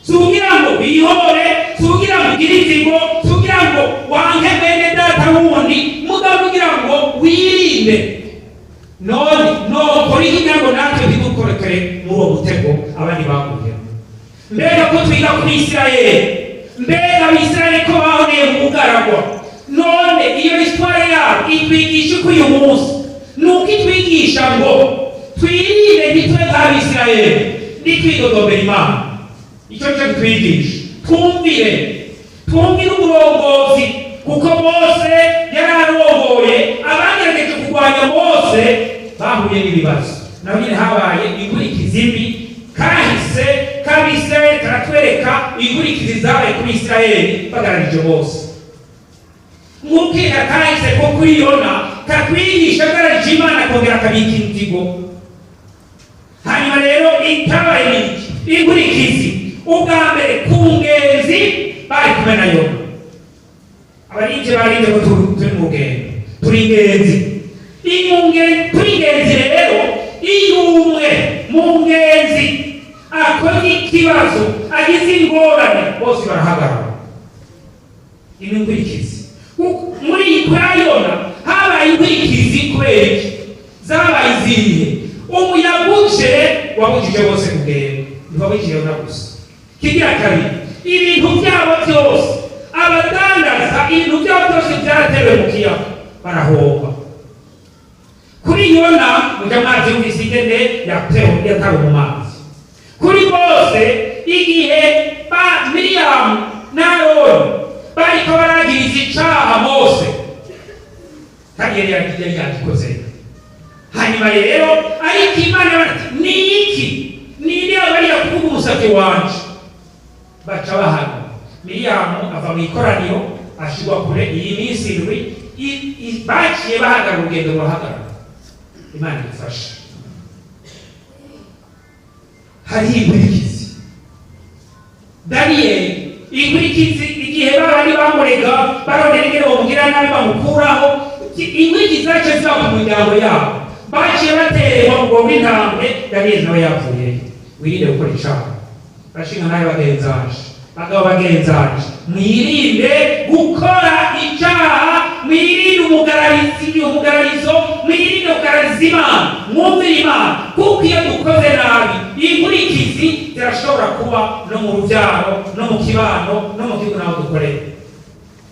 Si ukugira ngo wihore, si ukugira ngo ugire inzigo, si ukugira ngo wanke mwene data wundi, mugabo kugira ngo wirinde. None nokora iki kugira ngo natwe ntidukorekere muri uwo mutego abandi baguyemo? Mbega ko twiga kuri Isirayeli, mbega Abisirayeli ko bahoneye mu bugaragwa, none iyo histoire yabo itwigisha uko uyu munsi? Ni uko itwigisha ngo twirinde, ntitube nk'Abisirayeli, ntitwidodombere Imana. Icyo nicyo kitwigisha. Twumvire, twumvire uburongozi, kuko Mose yari arongoye. Abagerageje kurwanya Mose bahuye n'ibibazo, naho nyine habaye inkurikizi mbi. Kahise k'Abisirayeli karatwereka inkurikizi zabaye kuri Isirayeli bagararije Mose, nk'uko kahise ko kuri Yona katwigisha agararije Imana, akongera akabika inzigo. Hanyuma rero itabaye ni iki? Inkurikizi ubwa mbere ku ngenzi bari kumwe na Yona. Abarinzi barinze ko turi mu rugendo, turi ingenzi. Turi ingenzi rero, iyo umwe mu ngenzi akoze ikibazo, agize ingorane, bose barahagarara. Inkurikizi muri iyi kwa Yona habaye inkurikizi. Kubera iki? Zabaye izihe? Umuyaga uje wabujije bose kugenda, ntiwabujije Yona gusa. Kigira kabiri, ibintu byabo byose, abadandaza, ibintu byabo byose byaratewe mu kiyaga, barahomba. Kuri Yona mujya mwabyumvise ingene yatewe, yatawe mu mazi. Kuri bose, igihe ba Miriyamu na Aroni bariko baragiriza icaha Mose, kandi yari yari yagikoze. Hanyuma rero ariko Imana bati: "Ni iki? Ninde bariya kuvuga umusatsi wanje?" Baca bahana Miriyamu, ava mu ikoraniro, ashirwa kure iyi minsi 7. Baciye bahagarara, urugendo rurahagarara. Imana idufashe. Hariho inkurikizi. Daniyeli, inkurikizi igihe babandi bamurega, barondera ingene bamugira nabi bamukuraho, inkurikizi zaciye ziba ku miryango yabo, baciye batererwa mu bwongo intambwe. Daniyeli nawe yavuyeyo. Wirinde gukora icaha. Bashinga nawe bagenzanje, bagabo bagenzanje, mwirinde gukora icaha, mwirinde umugararizi, umugararizo, mwirinde kugarariza Imana, mwumvire Imana, kuko iyo dukoze nabi inkurikizi zirashobora kuba no mu rubyaro, no mu kibano, no mu gihugu naho dukorera.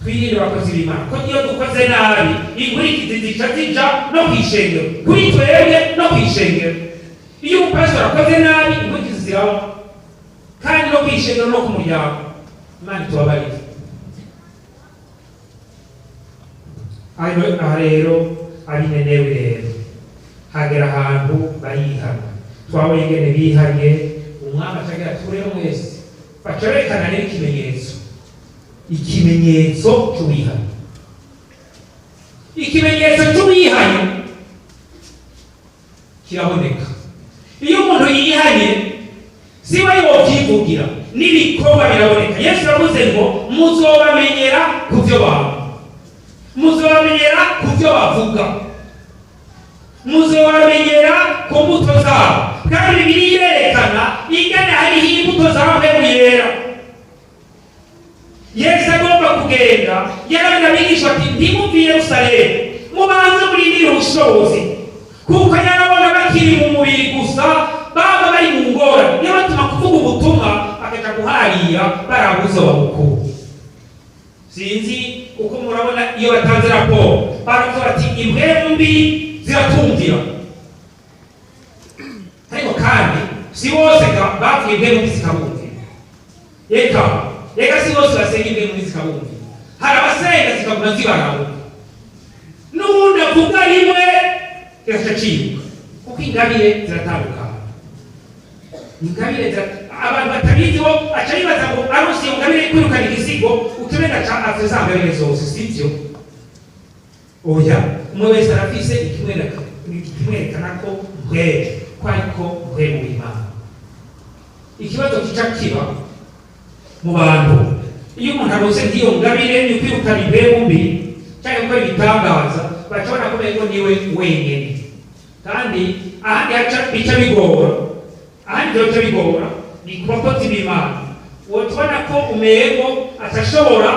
Twirinde, abakozi b'Imana, ko iyo dukoze nabi inkurikizi zica zija no ku ishengero, kuri twebwe no ku ishengero. Iyo umupasitori akoze nabi, inkurikizi ziraba kandi no ku ishengero no ku muryango. Imana itubabarire. Aha rero abinenewe rero hagera ahantu barihana. Twabonye ingene bihanye, umwami acagira ati: "Rero mwese." Baca berekana rero ikimenyetso, ikimenyetso cy'uwihanye. Ikimenyetso cy'uwihanye kiraboneka. Iyo umuntu yihanye, si we yovyivugira, n'ibikorwa biraboneka. Yesu yavuze ngo: "Muzobamenyera ku byo baba, muzobamenyera ku byo bavuga, muzobamenyera ku mbuto zabo." Kandi Bibiliya irerekana ingene hariho imbuto za Mpwemu Yera. Yesu agomba kugenda, yarabwira abigisha ati: "Ntimuve i Yerusalemu, mubanze murindire ubushobozi," kuko yarabona bakiri mu mubiri gusa, baba bari mu ngorane. Yabatuma kuvuga ubutumwa, bakaja guharira barabuze babukuru. Sinzi kuko murabona iyo batanze raporo, baravuze bati: "Impwemu mbi ziratumvira." Ariko kandi si bose bavuye impwemu mbi zikabumvira. Reka reka, si bose basenga impwemu mbi zikabumvira. Hari abasenga zikaguma zibaraba. Wovuga rimwe kigaca ciruka, kuko ingabire ziratandukana. Ingabire abantu batabizi bo aca yibaza ngo aronse iyo ngabire yo kwirukana igisigo, utumenga aca afise za ngabire zose. Sivyo, oya. Umwe wese arafise ikimwerekana ko mpwemu, ko ariko mpwemu w'Imana. Ikibazo kica kiba mu bantu, iyo umuntu aronse nk'iyo ngabire yo kwirukana impwemu mbi cyangwa gukora ibitangaza, baca babona ko umengo niwe wenyene. Kandi ahandi haca bica bigora, ahandi byoca bigora ni ku bakozi b'Imana. Wotubona ko umengo atashobora,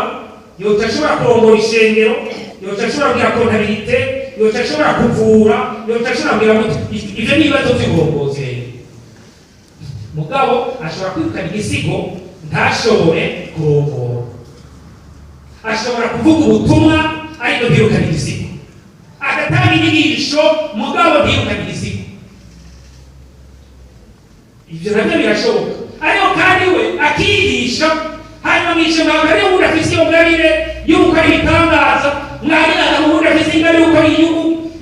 yoca ashobora kurongora ishengero, yoca ashobora kugira comptabilité, yoca ashobora kuvura, yoca ashobora kugira gute. Ivyo ni ibibazo vy'uburongozi rero. Mugabo ashobora kwirukana igisigo, ntashobore kurongora. Ashobora kuvuga ubutumwa ariko ntirukane igisigo, agatanga inyigisho mugabo ntirukane igisigo. Ivyo navyo birashoboka. Ariko kandi we akigisha, hanyuma mw'ishengero hakaba hariho uwundi afise iyo ngabire y'uko ari ibitangaza, mwarimu akaba uwundi afise ingabire y'uko ari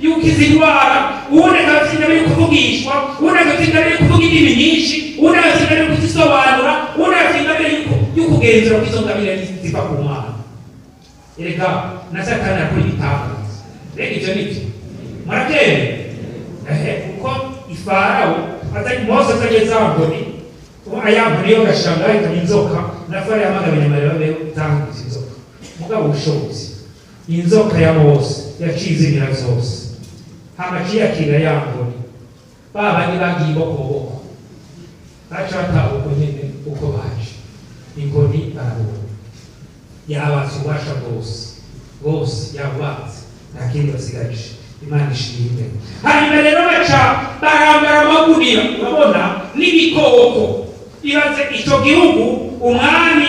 y'ukiza indwara, uwundi akaba afise ingabire yo kuvugishwa, uwundi akaba afise ingabire yo kuvuga indimi nyinshi, uwundi akaba afise ingabire yo kuzisobanura, uwundi akaba afise ingabire yo kugenzura ko izo ngabire ziva ku Mana. Erega na Satani akora ibitangaza. Rega ivyo nivyo murabyemera? Ehe, kuko ifarawo azanye, Mose azanye za nkoni, aya nkoni yo gashanga ahitana inzoka, na Farawo yamagabanya amarira babeho zahindutse inzoka. Mugabo ubushobozi inzoka ya Mose yaciye izimira zose, hama aciyakira ya nkoni, ba bandi bagiye ibokoboko baca bataha uko nyene uko baje. Inkoni barabona yabatse ububasha bwose bwose, yabubatse, nta kindi basigaje. Imana ishimwe. Hanyuma rero baca barambara amagunira, urabona n'ibikoko. Ibaze ico gihugu, umwami,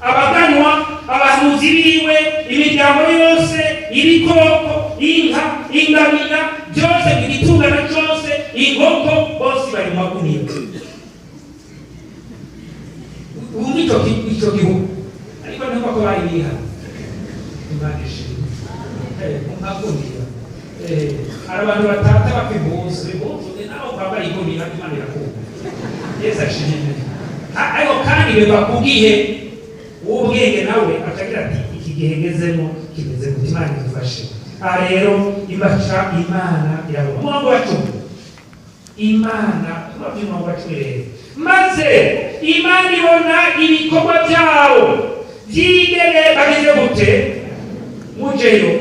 abaganwa, abahanuzi biwe, imiryango yose, ibikoko, inka, ingamiya, byose, igitungana cyose, inkoko, bose bari mu magunira. Ubu ico gihugu ariko ntumva ko bari bihana. Imana ishimwe. Mu magunira. Hari abantu batata bapfa impuzu, impuzu ni naho kwambara igunira, Imana irakunda. Yesu ashimwe. Ariko kandi biva ku gihe. Uw'ubwenge nawe akagira ati: "Iki gihe ngezemo kimeze gute?" Imana idufashe. Aha rero ibaca Imana irabona. Umurongo wa 10, Imana turavye umurongo wa 10 rero: maze Imana ibona ibikorwa byabo byigere bagize gute. Mujeyo,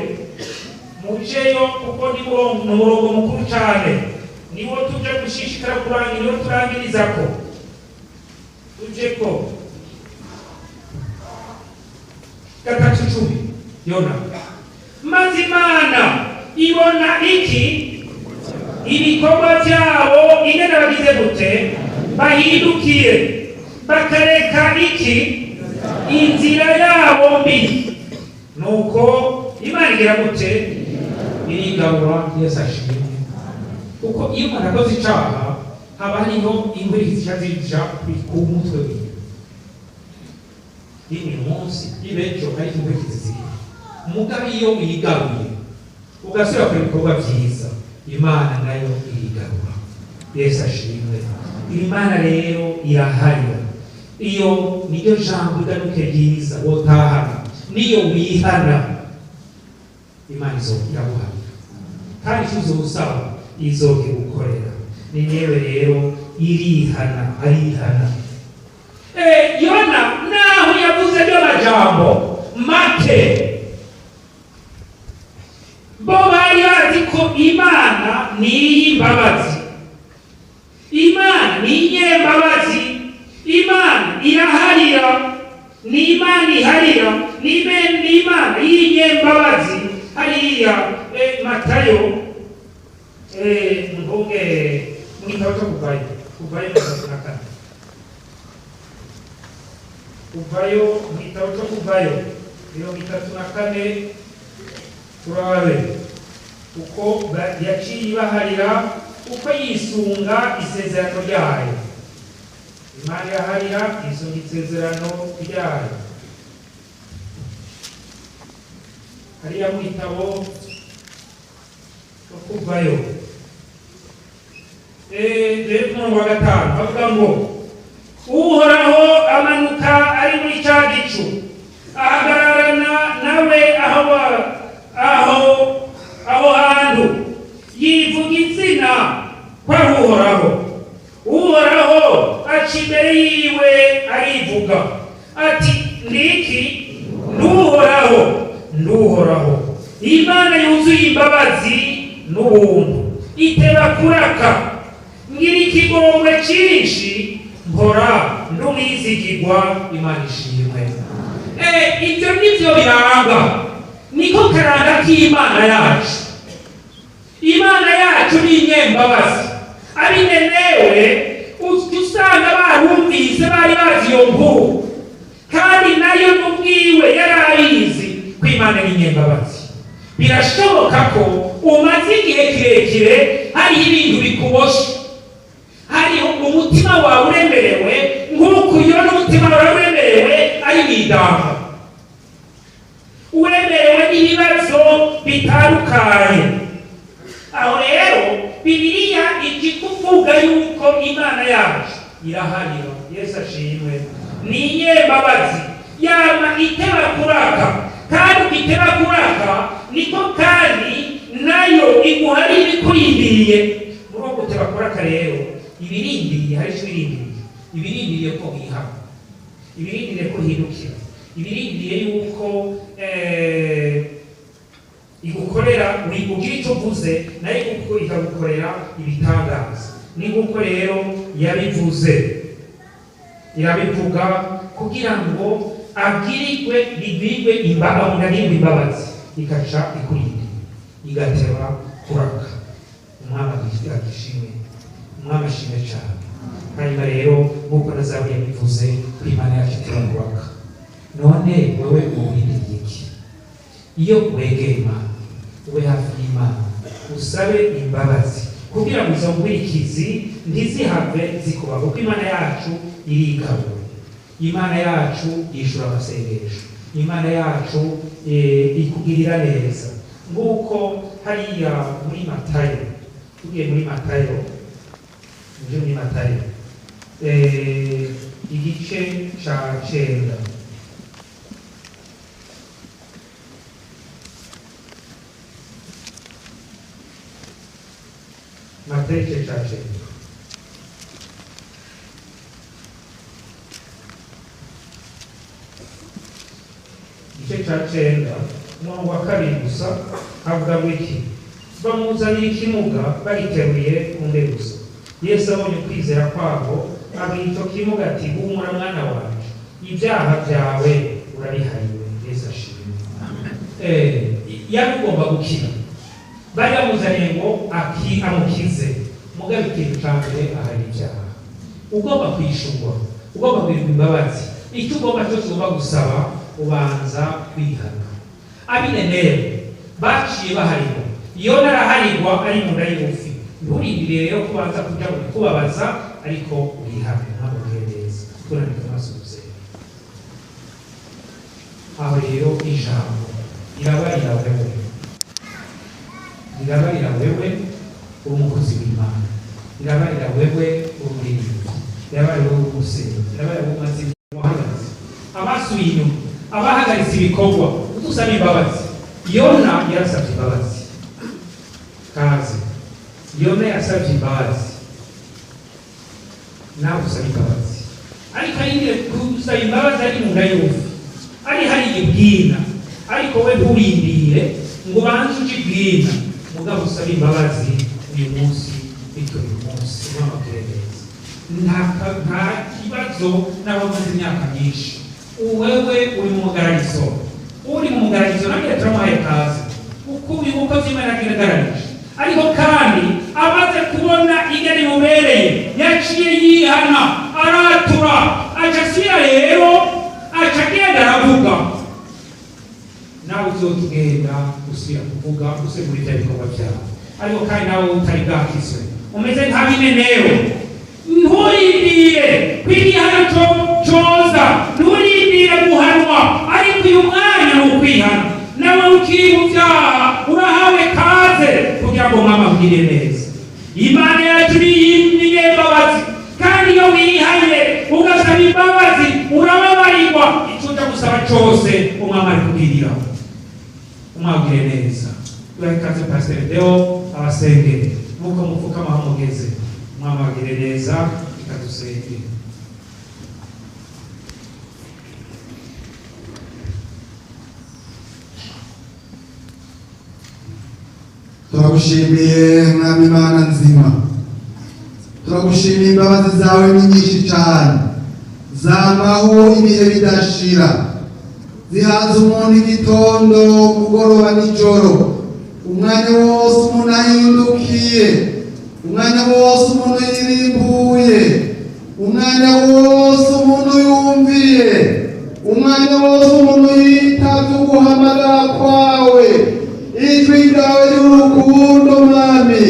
mujeyo, kuko ni umurongo mukuru cyane, niwo tuje gushishikara kurangira, niwo turangirizako. Tuje ko 3:10, Yona. Maze Imana ibona iki? Ibikorwa byabo, ingene bagize gute, bahindukiye bakareka iki? Inzira yabo mbi. Nuko Imana igira gute? Irigabura. Yesu ashimwe. Kuko iyo umuntu akoze icaha, haba hariho inkurikizi zica zija ku mutwe wiwe. Uyu munsi ibejo ariko inkurikizi ziri. Mugabo iyo wigaruye, ugasubira gukora ibikorwa vyiza, Imana nayo irigarura. Yesu ashimwe. Imana rero iraharira. Iyo niryo jambo igaruke ryiza wotahana. Niyo wihana, Imana iraguharira, kandi icyo uzosaba izokigukorera. Ni newe rero irihana, arihana. Yona naho yavuze ayo majambo make, bo bari bazi ko Imana ni iy'imbabazi, Imana ni inyembabazi, Imana iraharira, ni Imana iharira, ni Imana y'inyembabazi. Hariya Matayo, mvuge mu gitabo cyo Kuvayo, Kuvayo 34, Kuvayo, mu gitabo cyo Kuvayo 34, turabe uko yaciye ibaharira, uko yisunga isezerano ryayo. Imana iraharira yisunga isezerano ryayo. Hariya mu gitabo Kuvayo, rero ku murongo wa 5 bavuga ngo: "Uhoraho amanuka ari muri cya gicu, ahagararana nawe aho hantu, yivuga izina ko ari Uhoraho. Uhoraho aca imbere yiwe, arivuga ati: 'Ndiki? Nduhoraho, Nduhoraho, Imana yuzuye imbabazi n'ubuntu, iteba kuraka, ngira ikigongwe cyinshi, mpora ndumwizigirwa.'" Imana ishimwe. Ibyo nibyo biranga, niko karanga k'Imana yacu. Imana yacu ni inyembabazi. Abinenewe usanga barumvise, bari bazi iyo nkuru, kandi nayo n'ubwiwe yari abizi ko Imana ni inyembabazi. Birashoboka ko umaze igihe kirekire hariho ibintu bikuboshe, hariho umutima wawe uremerewe, nk'uko uyo n'umutima wawe uremerewe ari mu idamba, uremerewe n'ibibazo bitandukanye. Aho rero Bibiliya iji kuvuga yuko Imana yacu iraharira. Yesu ashimwe. Ni inyembabazi, yama iteba kuraka, kandi ukiteba kuraka niko kandi nayo iguhari ibikurindiriye. Muri uwo guteba kuraka rero, ibirindiriye, hari icyo ibirindiriye. Ibirindiriye ko wihana, ibirindiriye ko uhindukira, ibirindiriye yuko igukorera, ugira icyo uvuze, nayo ikagukorera ibitangaza. Ni nk'uko rero yabivuze, irabivuga kugira ngo abwirwe, bigwirwe imbabazi, umuntu agirirwe imbabazi, ikaca ikurinda, igateba kuraka. Umwami agishimwe, Umwami ashimwe cyane. Hanyuma rero, nk'uko na Zaburi yabivuze ko Imana yacu iteba kuraka, none wewe uwurindiriye iki? Iyo wegera Imana, ube hafi y'Imana, usabe imbabazi kugira ngo izo nkurikizi ntizihave zikuba, kuko Imana yacu irigabura, Imana yacu yishura amasengesho, Imana yacu ikugirira neza. Nk'uko hariya muri Matayo, tugiye muri Matayo, uje muri Matayo igice ca 9. Matayo igice ca 9. Igice ca 9, umurongo wa 2 gusa, havuga ngo iki? "Bamuzanira ikimuga bagiteruye ku nderuzo. Yesu abonye ukwizera kwabo, abwira icyo kimuga ati: 'Humura mwana wanje, ibyaha byawe urabihariwe.'" Yesu ashimwe. Yari ugomba gukira, bari bamuzaniye ngo amukize. Mugabo ikintu ca mbere ahari ibyaha. Ugomba kwishurwa, ugomba kugirirwa imbabazi, icyo ugomba cyose ugomba gusaba, ubanza kwihana. Abinenewe baciye baharirwa, Yona araharirwa ari mu nda y'ubufi. Nturindire rero ko ubanza kuja mu bikubabaza, ariko wihane. Ntabwo neza tunanirwa amaso gusenga. Aho rero ijambo rirabarira wewe, rirabarira wewe uri umukozi w'Imana, rirabarira wewe uri umuririmbyi, rirabarira wewe uri umusenyi, rirabarira wewe umaze wahagaze, abasubiye inyuma, abahagaritse ibikorwa, udusaba imbabazi. Yona yarasabye imbabazi. Kaze, Yona yasabye imbabazi, nawe usaba imbabazi. Ariko arindire gusaba imbabazi ari mu nda y'ubufi, ari hariya ibwina, ariko we nturindire ngo ubanze uje ibwina, mugabo usaba imbabazi uyu munsi. Bityo uyu munsi umwamabwire neza, nta kibazo n'abamaze imyaka myinshi. Wewe uri mu mugararizo, uri mu mugararizo, nange turamuhaye kaze uko uyu mukozi Imana yagaragaje. Ariko kandi amaze kubona ingene imubereye, yaciye yihana, aratura, aca asubira rero, aca agenda aravuga. Nawe uzotugenda usubira kuvuga, usegura ibya bikorwa byawe. Ariko kandi nawe utari bwakizwe, umeze nk'abinenewe, nturindire ko igihano coza, nturindire guhanwa, ariko uyu mwanya ni ukwihana. Nawe ukiri mu byaha, urahawe kaze kugira ngo Akugiriye neza. Imana yacu ni imbabazi, kandi iyo wihanye ugasaba imbabazi urababarirwa. Icyo uja gusaba cyose Umwami ari kubwirira. Umwabwire neza. Ikaze Pasiteri Deo abasengere nk'uko mupfukama aho mugeze. Umwami abagire neza. Ikadusenge. Turagushimiye, Mwami Imana nzima. Turagushimiye, imbabazi zawe ni nyinshi cyane, zamaho ibihe bidashira, zihaza umuntu igitondo, umugoroba, nijoro, umwanya wose umuntu ahindukiye, umwanya wose umuntu yirimbuye, umwanya wose umuntu yumviye, umwanya wose umuntu yitavye uguhamagara kwawe. Ijwi ryawe ry'urukundo, Mwami,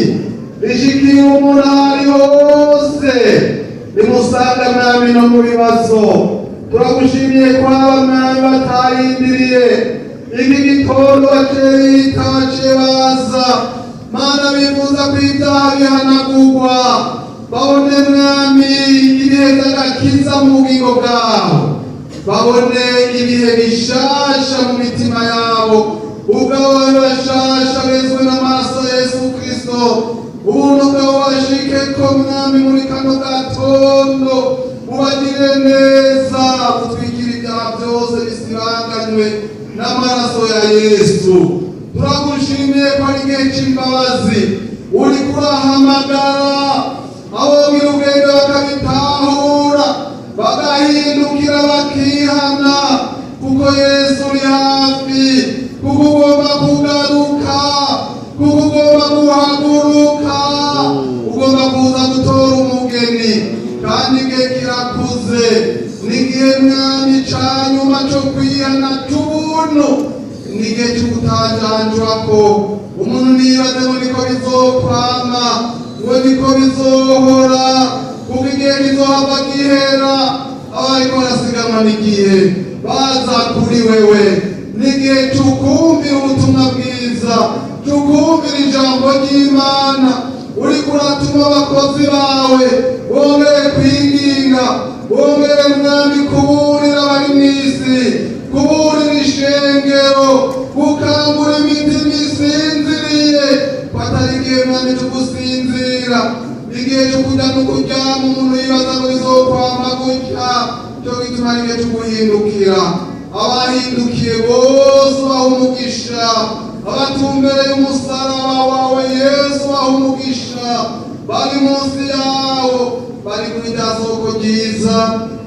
rishikiye umuntu aho ari hose, rimusanga, Mwami, no mu bibazo. Turagushimiye ko aba, Mwami, batarindiriye iki gitondo, baciye bita, baciye baza, Mana, bifuza ko ibyaha bihanagurwa, babone, Mwami, ibihe by'agakiza mu bugingo bwabo, babone ibihe bishasha mu mitima yabo, ubwabo babe bashasha, bezwe n'amaraso ya Yesu Kristo. Ubuntu bwawe bashike ko, Mwami, muri kano gatondo ubagire neza, utwikire ibyaha byose bisibanganywe n'amaraso ya Yesu. Turagushimiye ko ari igihe cy'imbabazi, uri kurahamagara abogira ubwenge bakabitahura, bagahindukira, bakihana, kuko Yesu uri hafi, kuko ugomba kugaruka, kuko ugomba guhaguruka, ugomba kuza gutora umugeni, kandi igihe kirakuze. N'igihe, Mwami, ca nyuma co kwihana c'ubuntu, n'igihe c'ugutajanjwako. Umuntu nibaze ngo niko bizokwama, ngo niko bizohora, kuko igihe kizohava gihera. Abariko barasiganwa n'igihe baza kuri wewe, n'igihe c'ukumvira ubutumwa bwiza, c'ukumvira ijambo ry'Imana. Uriko uratuma abakozi bawe bongere kwinginga, bongere, Mwami, kuburira abari mw'isi, kuburira ishengero, gukangura imitima isinziriye, ko atari igihe, Mwami, cyo gusinzira, igihe cyo kujya no kuryama umuntu yibaza ngo bizokwama gutya. Cyo gituma ari igihe cyo guhindukira. Abahindukiye bose baha umugisha, abatumbereye umusaraba wawe Yesu baha umugisha, bari munsi yawo, bari kuri rya soko ryiza,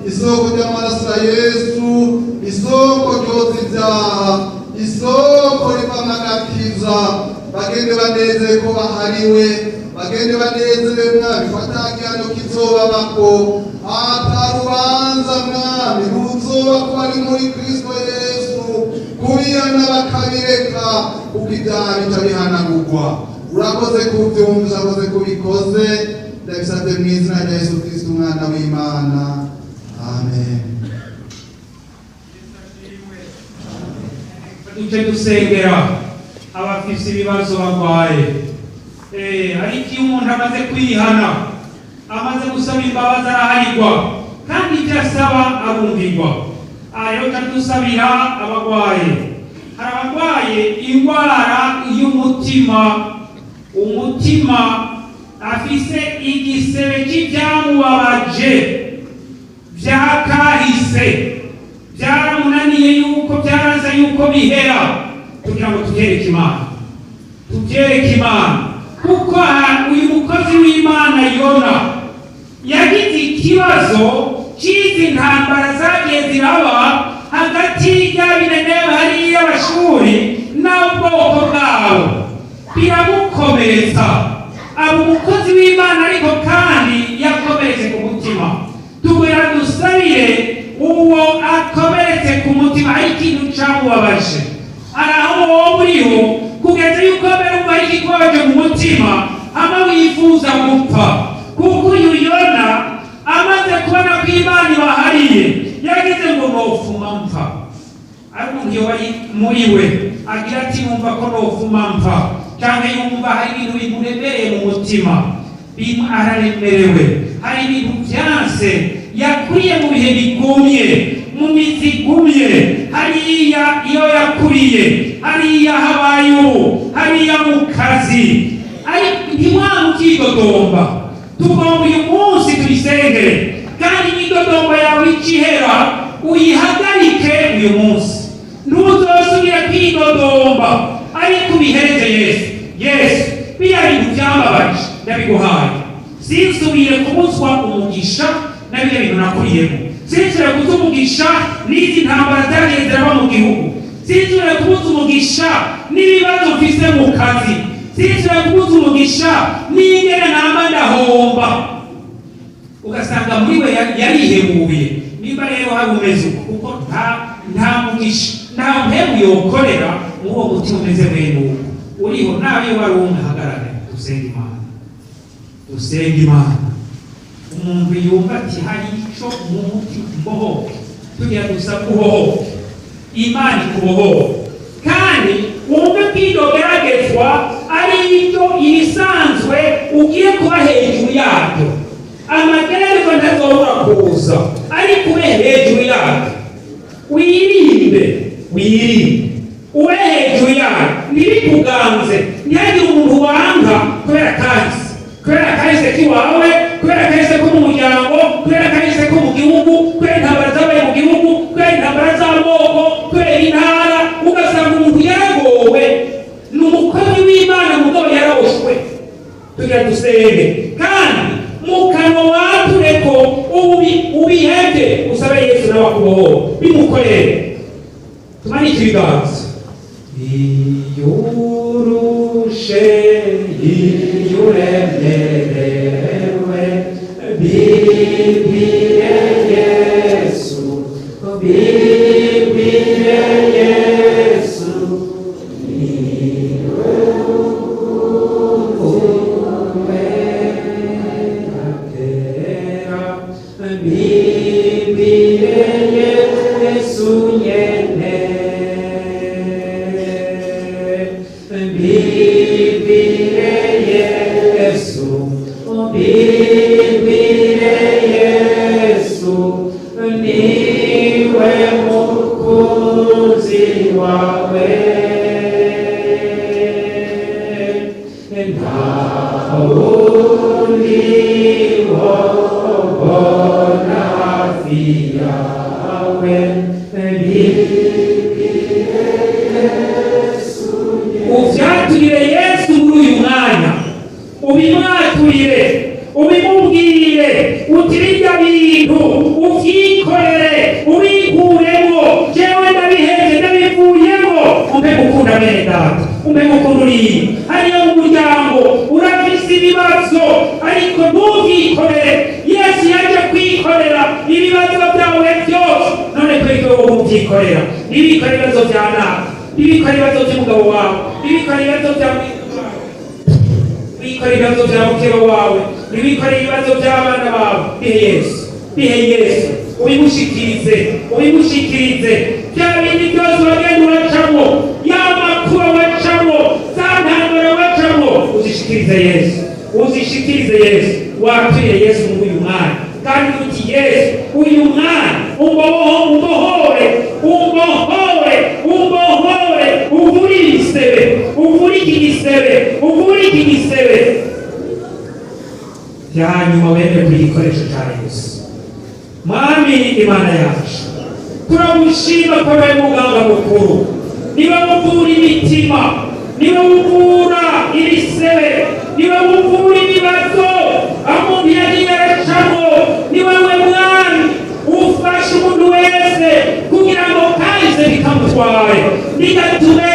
isoko ry'amaraso ya Yesu, isoko ryoza ibyaha, isoko rivamo agakiza. Bagende banezere ko bahariwe, bagende banezerewe, Mwami, ko ata gihano kizobabako, ata rubanza, Mwami, ruzoba ko bari muri Kristo Yesu, kubihana bakabireka, kuko ibyaha bica bihanagurwa. Urakoze kubyumva, urakoze kubikoze. Ndabisabye mu izina rya Yesu Kristo, umwana w'Imana, amen. Duce dusengera abafise ibibazo, barwaye. Ariko iyo umuntu amaze kwihana, amaze gusaba imbabazi, araharigwa, kandi ibyo asaba arumvirwa. Aha rero tuca dusabira abarwaye. Hari abarwaye indwara y'umutima, umutima afise igisebe cy'ibyamubabaje byakahise, byaramunaniye yuko byaraza yuko bihera, kugira ngo tubyereke Imana, tubyereke Imana. Kuko uyu mukozi w'Imana Yona yagize ikibazo cy'izi ntambara zagiye ziraba hagati y'Abinenewe hariya Abashuri n'ubwoko bwabo, biramukomeretsa. Aba umukozi w'Imana, ariko kandi yakomeretse ku mutima. Tugwira dusabire uwo akomeretse ku mutima, ari ikintu cyamubabaje. Hari aho wowe uriho kugeza yuko mbere umva ari ikikubabaje mu mutima, ama wifuza gupfa. Kuko uyu Yona amaze kubona ko Imana ibahariye, yagize ngo nofuma mpfa. Ari umuntu yoba ari muri we agira ati: "Numva ko nofuma mpfa." Cyangwa yumva hari ibintu bimuremereye mu mutima, araremerewe, hari ibintu byanse, yakuriye mu bihe bigumye, mu mizi igumye, hariya iyo yakuriye, hariya habaye ubu, hariya mu kazi, ariko ntimwaba ukidodomba. Tugomba uyu munsi tuyisengere, kandi imyidodombo yawe icihera uyihagarike uyu munsi. Ntuzosubira kwidodomba, ariko ubihereze Yesu. Yesu, biriya bintu byambabaje ndabiguhaye, sinsubire kubuzwa umugisha na biriya bintu nakuriyemo, sinsubire kubuza umugisha n'izi ntambara zagiye ziraba mu gihugu, sinsubire kubuza umugisha n'ibibazo mfise mu kazi, sinsubire kubuza umugisha n'ingene namba ndahomba. Ugasanga muri we yarihebuye. Niba rero hari umeze uko, kuko nta mugisha, nta mpemu yokorera muri uwo mutima umeze mwene uwo uriho. Nawe iyo wari umwe, hagarare dusenge Imana, dusenge Imana. Umuntu yumva ati hari ico mu mutima, mbohoke, tugira gusa kubohoke, Imana ikubohoke, kandi wumve ko iryo geragezwa ari ibyo ibisanzwe, ugiye kuba hejuru yabyo. Amageragezwa ntazobura kuza, ariko ube hejuru yabyo. Wirinde, wirinde, ube hejuru yayo, ntibikuganze. Ntihagire umuntu wanga kubera kahise, kubera kahise k'iwawe, kubera kahise ko mu muryango, kubera kahise ko mu gihugu, kubera intambara zabaye mu gihugu, kubera intambara z'amoko, kubera intara. Ugasanga umuntu yaragowe, ni umukozi w'Imana mugabo yaraboshwe. Tugira dusenge, kandi mu kanwa wature ko ubihebye, usabe Yesu nawe akubohora, bimukorere. Tumanike ibiganza. Iyo urushe, iyo uremerewe, bibwire Yesu, bibwire Yesu. Niwe uwera, bibwire Yesu nyene, bibwire Yesu, bibwire Yesu, niwe mukunzi wawe. Nta wundi wobona hafi yawe. Uvyaturire Yesu muri uyu mwanya, ubimwaturire, ubimubwire uti birya bintu uvyikorere, ubikuremo, jewe ndabihevye, ndabivuyemo, umpe gukunda bene data, umpe gukunda uriya hariya mu muryango. Urafise ibibazo, ariko ntuvyikorere. Yesu yaje kwikorera ibibazo byawe byose, none twebwe wowe uvyikorera. Ntibikore ibibazo bya nabi, ntibikore ibibazo by'umugabo wawe, ntibikore ibibazo bya wikore ibibazo bya mukeba wawe, ntibikore ibibazo by'abana bawe. Bihe Yesu, bihe Yesu, ubimushikirize, ubimushikirize. Bya bindi byose wagenda uracamo, ya makuba wacamo, za ntambara wacamo, uzishikirize Yesu, uzishikirize Yesu. Watuye Yesu muri uyu mwanya, kandi uti Yesu, uyu mwanya umboho, umbohore, umbohore, umbohore, uvure ibisebe, uvure iki gisebe, uvure iki gisebe. Bya nyuma wemere ku gikoresho cya Yesu. Mwami Imana yacu, turagushima ko ari muganga mukuru, niba muvura imitima, niba muvura ibisebe, niba muvura ibibazo aho umuntu yagiye aracamo, niba we Mwami ufasha umuntu wese kugira ngo kahise bikamutware, ntigatume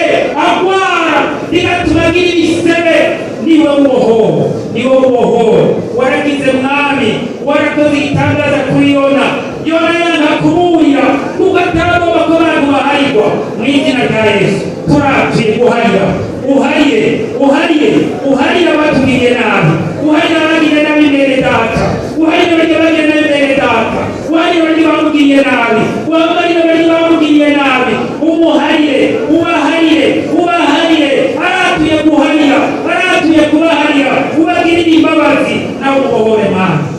agwara, ntigatume agira ibisebe. Niwe mubohoro, niwe mubohoro. Waragize Mwami, warakoze igitangaza kuri Yona. Yona yanka kuburira kuko atagomba ko abantu baharigwa. Mu izina rya Yesu turapfuye guharira, uhariye, uhariye, uhariye abatugiriye nabi, uhariye abagiriye nabi bene data, uhariye barya bagiriye nabi bene data, uhariye barya bamugiriye nabi, uhagarire barya bamugiriye nabi, umuharire, ubaharire, ubaharire. Aratuye guharira.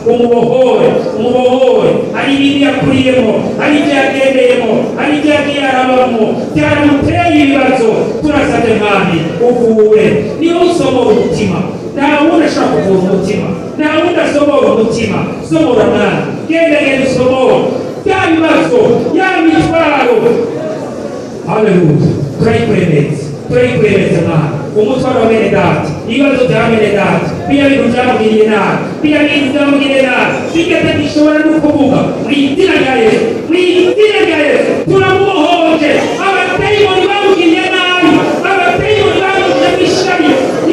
Umubohore, umubohore. Hari ibintu yakuriyemo, hari ibyo yagendeyemo, hari ibyo yagiye arabamo byaramuteye ibibazo. Turasabye Mwami, uvure. Niba usomora umutima, nta wundi ashobora kuvura umutima, nta wundi asomora umutima. Somora Mwami, genda, genda usomora bya bibazo, ya mitwaro. Haleluya! Turayikuremetse, turayikuremetse Mwana. Umutwaro wa bene data, ibibazo bya bene data, biriya bintu byamugiriye nabi, biriya bintu byamugiriye nabi, bijya atagishobora no kuvuga, mu izina rya Yesu, mu izina rya Yesu turamubohoje. Abadayimoni bamugiriye nabi, abadayimoni bamugiriye ishari,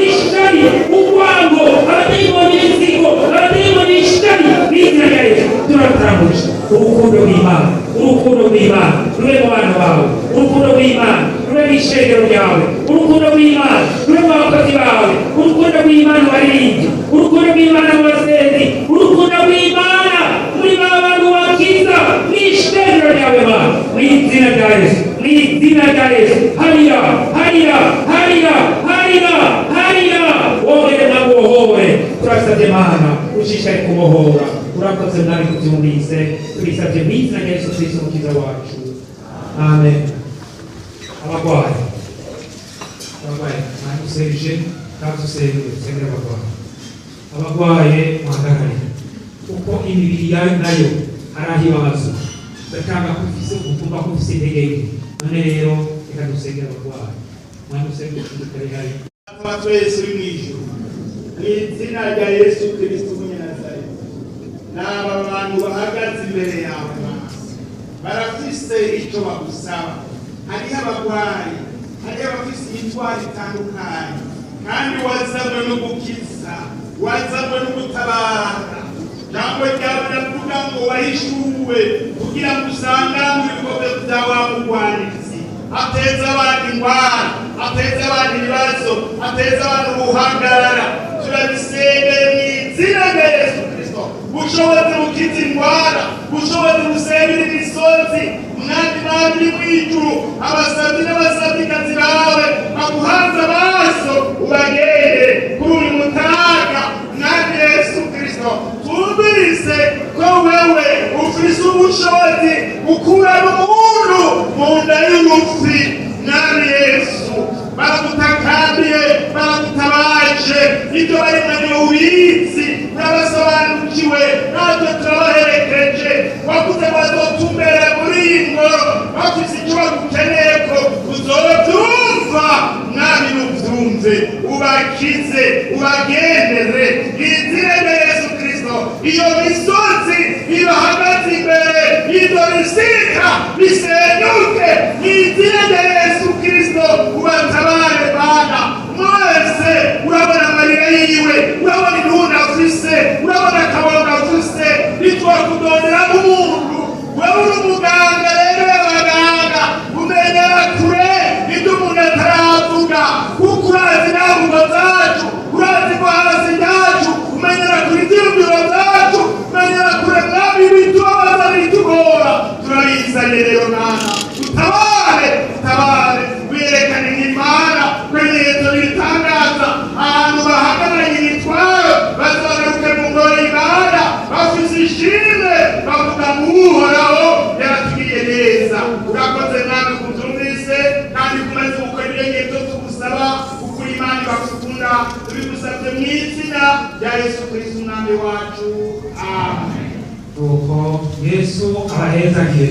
ishari, urwango, abadayimoni b'inzigo, abadayimoni b'ishari, mu izina rya Yesu turatanguje. Urukundo rw'Imana, urukundo rw'Imana rube mu bana bawe, urukundo rw'Imana rube mu ishengero ryawe, urukundo rw'Imana rube mu bakozi bawe, urukundo rw'Imana mu baririmbyi, urukundo rw'Imana mu basenzi, urukundo rw'Imana muri ba bantu bakiza mu ishengero ryawe Mana, mu izina rya Yesu, mu izina rya Yesu. Hariya, hariya, hariya, hariya, hariya, wongere nabohore. Turasabye Mana, ushishikare kubohora. Urakoze Mwami kubyumvise. Tubisabye mu izina rya Yesu Kristo umukiza wacu, amen. Abarwayi, abarwayi, mwanya userije kandi usenge, usengere abarwayi. Abarwaye muhagarare, kuko imibiri yayo nayo hari aho ibabaza, ugatanga ko ufise, ukumva ko ufise intege nke. None rero reka dusengere abarwayi. Mwanya usenge ushindikare hari. Data wa twese uri mu ijuru, mu izina rya Yesu Kristo w'Umunyanazareti, n'aba bantu bahagaze imbere yawe Mana, barafise icyo bagusaba. Hariho abarwayi, hariho abafise imitwaro itandukanye, kandi wazanywe no gukiza, wazanywe no gutabara. Jambo ryawe riravuga ngo wahishuwe kugira ngo usanganwe ibikorwa bya wa mugwanizi ateza abantu ingwara, ateza abantu ibibazo, ateza abantu ubuhagarara. Turabisengeye mu izina rya Yesu Kristo. Bushobozi bukiza indwara, bushobozi busengera imisozi, Mwami Mwami uri mu ijuru, abasabyi n'abasabyikazi bawe baguhanze amaso, ubagende kuri uyu mutaga. Mwami Yesu Kristo, twumvise ko wewe ufise ubushobozi gukura umuntu mu nda y'urupfi. Mwami Yesu, baragutakambiye, baragutabaje. Ibyo barimo ubizi, urabasobanukiwe. Natwe turabaherekeje. Wavuze bazotumbera muri iyi ngoro bafise icyo bagukeneye, ko uzobyumva. Mwami, nubyumve, ubakize, ubagendere izina rya Yesu Kristo. Iyo misozi ibahagaze imbere, ibyo bisika bisenyuke mu izina rya Yesu Kristo. Ubatabare Bana. Mwese urabona amarira yiwe, urabona intuntu afise, urabona akabondo afise. Ntitwakudondera nk'umuntu, wewe uri umuganga rero y'abaganga, umenyera kure ibyo umuntu ataravuga, kuko urazi intango zacu, urazi ko hasi yacu, umenyera kure ibyiyumviro byacu, umenyera kure Mwami ibitubabaza n'ibitugora. Turabizanye rero Mwana, utabare, utabare, werekane nk'Imana ibimenyetso n'ibitangaza. Ahantu bahagararanye imitwaro bazagaruke mu ngoro y'Imana bafise ishimwe, bavuga ngo Uhoraho yaratugiriye neza. Urakoze Mwami kubyumvise, kandi ukomeze gukora ibimenyetso tugusaba, kuko uri Imana ibakunda. Tubigusabye mu izina rya Yesu Kristo umwami wacu, amen. Nuko Yesu abahezagiye.